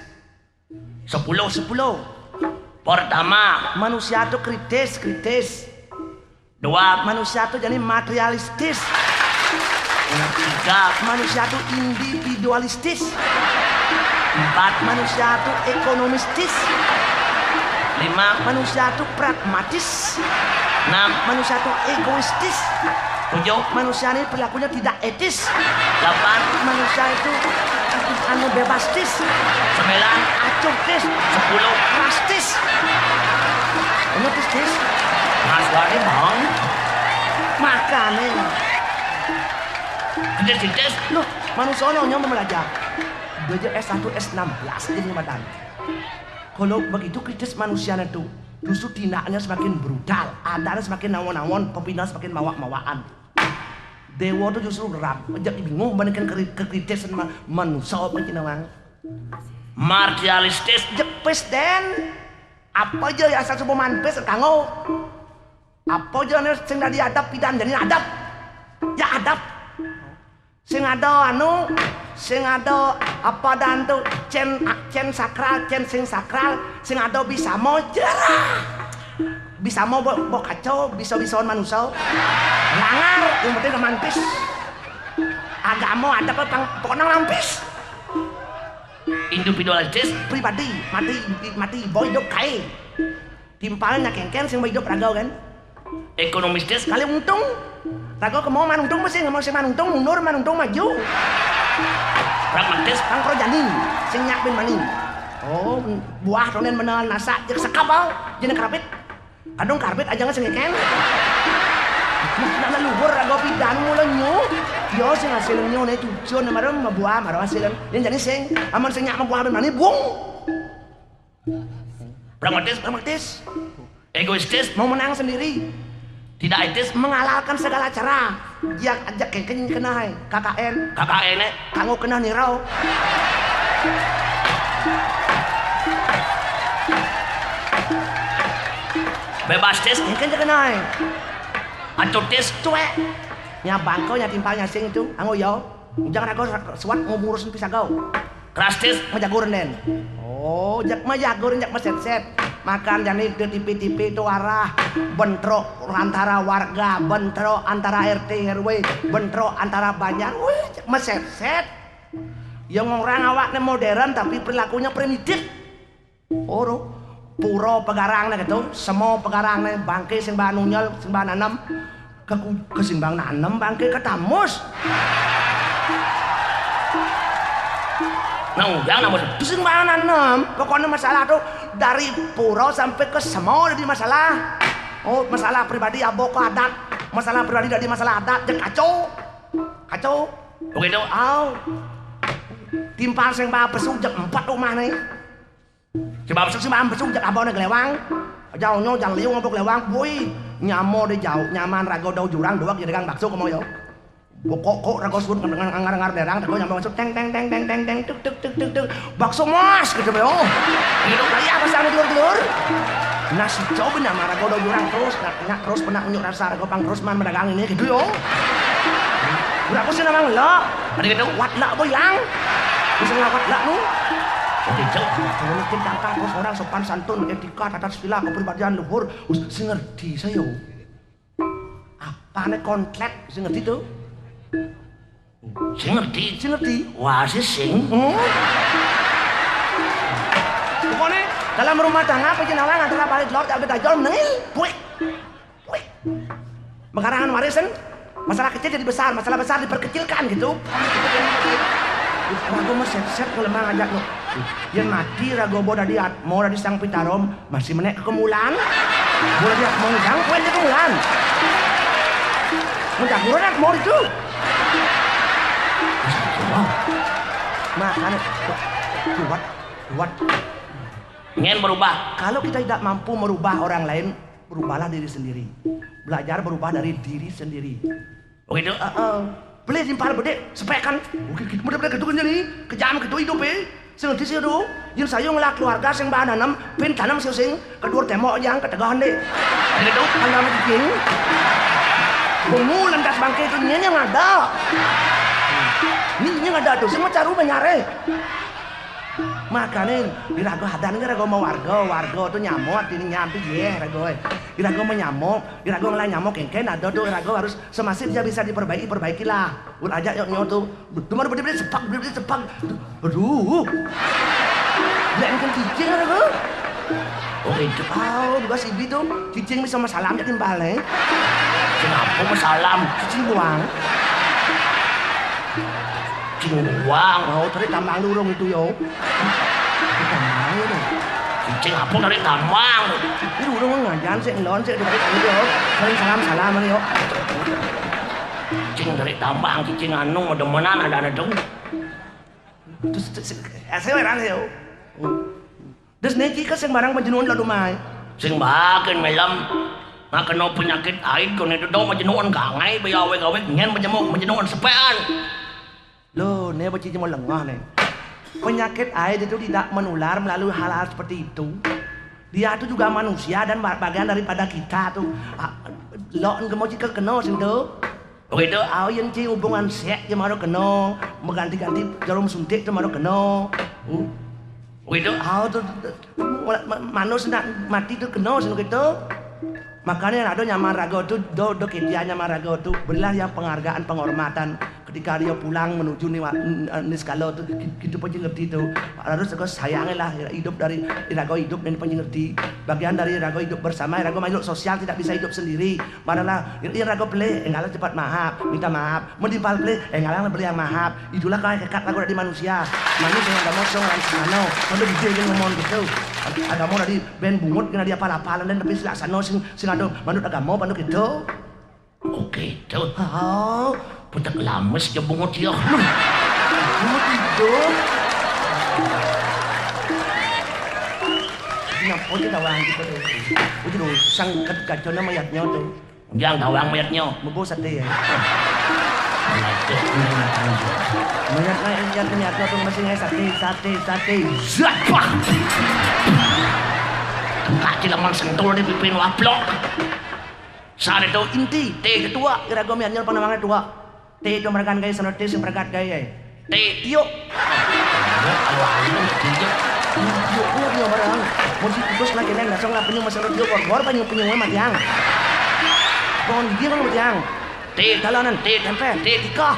Sepuluh. Sepuluh. Pertama. Manusia tu kritis, kritis. Dua. Manusia tu jadi materialistis. Tiga. Manusia tu individualistis. Empat. Manusia tu ekonomistis. Lima. Manusia tu pragmatis. Enam. Manusia tu egoistis. Tujuh. Manusia ni perilakunya tidak etis. Delapan. Manusia itu anu bebastis. Sembilan. Acuhtis. Sepuluh. Rastis. Ngerti, Tis? Mas Wari, Bang. Makane. Kritis, kritis. Loh, manusia ono nyong belajar. Belajar S satu, S enam belas jadi badan. Kalau begitu kritis manusia itu, justru tindakannya semakin brutal, adanya semakin nawon-nawon, pepindahan semakin mawak-mawakan. Dewa tu justru rap, jadi bingung bandingkan keri-, kekritisan ma-, manusia apa cina bang. Materialistis. Jepes den. Apa aja ya asal subuh manpis kanggo. Apa aja ni sing dari adab pidan jadi adab. Ya adab. Sing ada anu, sing ada apa dan tu cen, cen sakral, cen sing sakral, sing ada bisamo jerah. Bisamo bo, bo kacau, bisa-bisaan manusia. Langar, yang penting manpis. Agama ada apa pang, pokoknya lampis. Individualistis. Pribadi, mati, mati, boy hidup kae. Timpalnya kengken sing hidup raga kan. Ekonomistis. Kali untung. Raga kemau man untung mesti ngemau sing man untung mundur man untung maju. Pragmatis. Kang pro jani sing nyak bin mani. Oh, buah tonen menal nasak jek sekap ah. Jadi karpet. Kadung karpet aja nggak sing kengken. Nah, nah, luhur raga pidan mula nyu. Yo sing hasilnya nih tujuan marem mabuah marem hasilnya. Yang jadi sing aman sing nyak mabuah bin mani bung. Pragmatis, pragmatis. Egoistis, mau menang sendiri. Tidak etis, menghalalkan segala cara. Yang ajak kengkeng kena hai, K K N. K K N, eh? Kanggo kena nirau. Bebastis, kengkeng kena hai. Acutis, cuek. Nya bangko, nya timpal, nya sing itu, anggo yo. Ujang rago suat ngurusin pisagau. Krastis. Majagur den. Oh, jak majagur jak maset-set. Makan jani di T V-T V itu arah bentrok antara warga, bentrok antara R T R W, bentrok antara banjar. Wih, jak maset-set. Yang orang awaknya modern tapi perilakunya primitif. Oro, puro pegarang ne gitu, semo pegarang ne, bangke sing ba nunyel, sing ba nanem, ke ku-, ke sing ba nanem bangke ketamus. Nah, ujang nama. Terus yang mana nem? Pokoknya masalah tuh dari pura sampai ke semua jadi masalah. Oh, masalah pribadi abo ke adat. Masalah pribadi dari masalah adat, jadi kacau. Kacau. Begitu. Au. Timpal sing bawa pesu jam empat rumah nih. Sebab pesu sing bawa pesu jam abon gelewang. Jauhnya jang liung apa gelewang, boy. Nyamo di jauh, nyaman rago dau jurang, dua dagang bakso kamu yo. Bokok kok rago sud ngangar-ngangar derang, rago nyamo masuk teng teng teng teng teng teng tuk tuk tuk tuk tuk. Bakso mas gitu yo. Gitu lah ya, pasang dulur-dulur. Nasi coba nama rago dau jurang terus, nak, nak terus pernah unjuk rasa rago pang terus man medagang ini gitu yo. Berapa sih nama lo? Ada gitu. Wat lah boyang. Bisa ngawat lah nu. Oke, jauh. Kalau mungkin tangkah terus orang sopan santun, etika, tata sila, kepribadian luhur, us, sing ngerti saya. Apa nih kontlet, sing ngerti tuh? Sing ngerti, sing ngerti. Wah, sih sing. Hmm? Pokoknya dalam rumah tangga apa jenawang adalah balik lor tak beda jol menengil. Puik. Puik. Mengkarangan warisan, masalah kecil jadi besar, masalah besar diperkecilkan gitu. Rago mah set-set ngelemah aja lo. Yang mati rago bo dari at-, mau dari sang pitarom, masih menek kemulan. Bo dari at-, mau sang kuen kemulan. Mudah kurang at-, mau itu. Makanya kuat, kuat. Ingin berubah. Kalau kita tidak mampu merubah orang lain, berubahlah diri sendiri. Belajar berubah dari diri sendiri. Begitu. Heeh. Beli timpal bede, sepekan. Oke, gitu, mudah-mudahan gitu kan jadi. Kejam gitu hidup eh. Sing di situ, yang saya ngelah keluarga sing bahan tanam, pin tanam sing sing kedua tembok yang ketegahan deh. Gitu, kalau sama cicing. Bungu lantas bangke itu nyenye yang ada. Ini yang ada tuh, semua caru menyare. Makanya, irago hadan kan rago mau warga, warga tuh nyamuk, ini nyampi, yeh, rago. Irago mau nyamuk, irago ngelah nyamuk, kengken ada tuh, irago harus semasif dia bisa diperbaiki, perbaikilah. Ur aja yuk nyoto. Cuma beri-beri sepak, beri-beri sepak. Aduh. Dia kan cicing irago. Oh, itu. Oh, juga si Bi tuh. Cicing bisa masalah aja timbal eh. Kenapa masalah? Cicing buang. Cicing buang. Oh, tadi tambang lurung itu yo. Tambang itu. Cicing apa tadi tambang? Ini urung ngajan sih, ngelon sih, dibalik aja yo. Saling salam-salam yo. Cicing dari tambang, cicing anu, demenan ada anu dong. Terus, terus, eh, saya heran yo. Terus niki kan sing barang panjenengan lalu mai. Sing bahakin melem. Nah, kena penyakit aid, kena itu dong panjenengan kangai, biar awek-awek, nyen panjenengan, panjenengan sepean. Loh, ne beci cuma lengah ne. Penyakit aid itu tidak menular melalui hal-hal seperti itu. Dia itu juga manusia dan ba-, bagian daripada kita tuh. Ah, lo engke mau kena sing tuh. Begitu. Au yang ci hubungan sek je maro kena, mengganti-ganti jarum suntik tu maro kena. Hmm. Begitu. Au tu, tu, ma-, ma-, manus nak mati tu kena sing gitu. Makanya ada nyaman raga tu, do, do ketia nyaman raga tu, berilah dia penghargaan, penghormatan. Ketika dia pulang menuju ni, ni segala tu, ki-, kita pun ngerti tu. Harus juga sayanglah hidup dari raga hidup dan pun ngerti. Bagian dari raga hidup bersama, raga makhluk sosial tidak bisa hidup sendiri. Maralah, yen raga pelih, enggal cepat maaf, minta maaf. Mun timpal pelih, enggal beli yang maaf. Itulah kau kekat lagu dari manusia. Manusia yang agama song lan sano. Kalau gede yang ngomong gitu. Agama dari ben bungut kena dia pala-pala dan tapi silak sano sing, sing ada manut agama, manut gitu. Oke, tuh. Oh, putek lames ya bungut ya. Bungut itu. Nyapa aja tawang gitu tuh. Itu tuh, sangket kacau nama yatnya tuh. Yang tawang mayatnya. Mebo sate ya. Mayat naik, mayat naik, mayat naik, tuh masih naik sate, sate, sate. Zat, pak. Tengkak cileman sentul di pipin waplok. Sare tuh inti, teh ketua, kira gua miannya panawangan tua. Teh itu merekan gaya, sana teh sing merekat gaya. Teh tiuk. Ya, kalau ayo tiuk. Tiuk, tiuk, tiuk barang. Musik tikus lagi neng, dasar lah penyu, masih tiuk, bor, bor, penyu, penyu, mati yang. Pohon dia kan mati yang. Teh dalanan, teh tempe, teh tikah.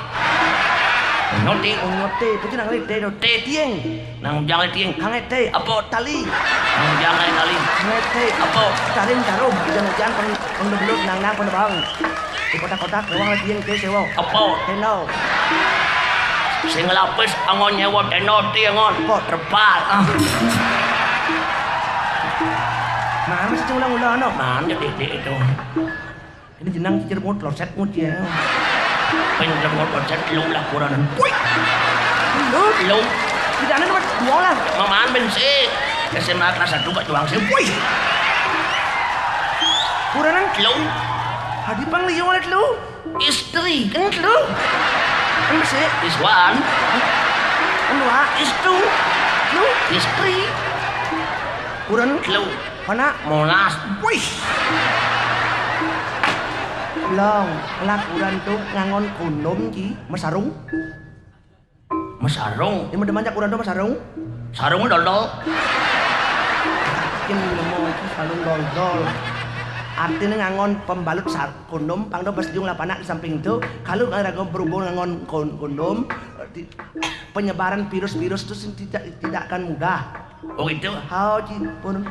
Nyoti, nyoti, putih nang teh, teh tieng. Nang jangan tieng, kangai teh, apa tali? Nang jangan tali. Kangai teh, apa taring tarum, hujan-hujan, peng-, pengdebelut, nang-nang, pendebang. Di kotak-kotak, ruang lagi yang teh sewa. Apa? Tendau. Sing lapis angon nyewa tenoti angon. Kok terpal. Ah. Mana sih ulang-ulang, no? Mana dik-dik itu? Ini jenang cicir mut, loset mut ya. Ping lemot loset lu lah kuranan. Wih. Lu? Lu? Tidak ada nomor dua lah. Mamaan bensin. S M A kelas satu gak juang sih. Wih. Kuranan? Lu? Hadi pang liyo walet lu. Istri, kan lu? Kan besi. Is one. Kan dua. Is two. Lu? Istri. Kuran? Lu? Mana? Molas. Wih. Long, lakuran tuh ngangon kondom ki, mesarung. Mesarung? Ini mah demen kuran tuh mesarung. Sarung dol-dol. Yakin nemu ki sarung dol-dol. Artinya ngangon pembalut sar kondom, pang do pas jung lapanak di samping itu. Kalau nggak ada berhubung ngangon kon- kondom, di- penyebaran virus-virus itu sih tidak tidak akan mudah. Oh gitu. Hao ji pun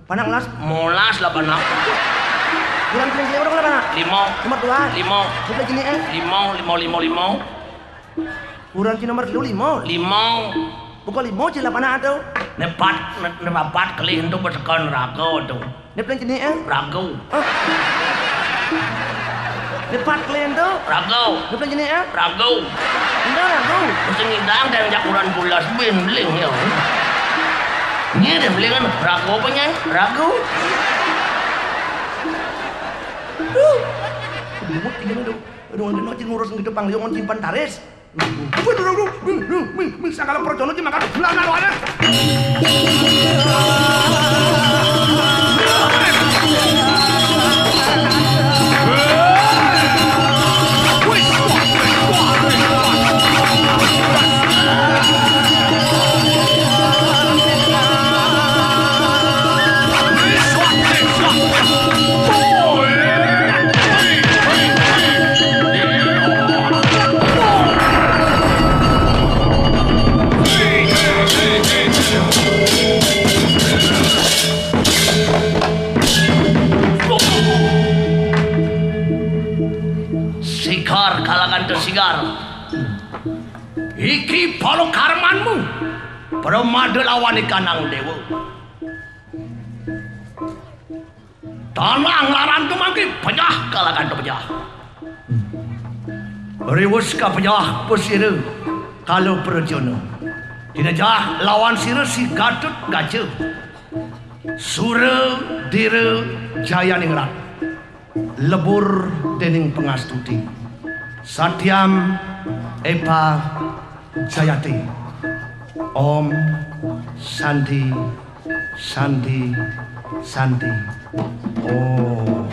Panak las? Molas lah panak. Bulan paling jelek orang lah panak. Limo. Nomor dua. Limo. Bukan jenis eh. Limo, limo, limo, limo. Bulan ci nomor lu limo. Limo. Bukan limo ci lah panak atau? Nepat, ne- nepapat kali itu bersekon rago tuh. Ini paling jenis eh. Rago. Oh. Ini pat kalian tuh. Rago. Ini paling jenis eh. Rago. Enggak rago. Mesti ngidang dan jakuran bulas bin bling ya. Ini deh bling kan rago apa nyai? Rago. Aduh, aduh, aduh, aduh, ngurus gitu pang liungan simpan taris. Waduh, waduh, waduh, waduh, waduh, waduh, sangkala percaya sih makan belakangan wae. Sigar kalakan to sigar. Iki pala karmanmu. Pramada lawan ikanang dewa. Tanah nglaran tumangki pejah kalakan to pejah. Riwus kapejah pasira kala prajana. Tinejah lawan sira si Gatut Kaca. Sura Dira Jayaningrat. Lebur dening pangastuti. Satyam Epa Jayati. Om Santi Santi, Santi. Oh.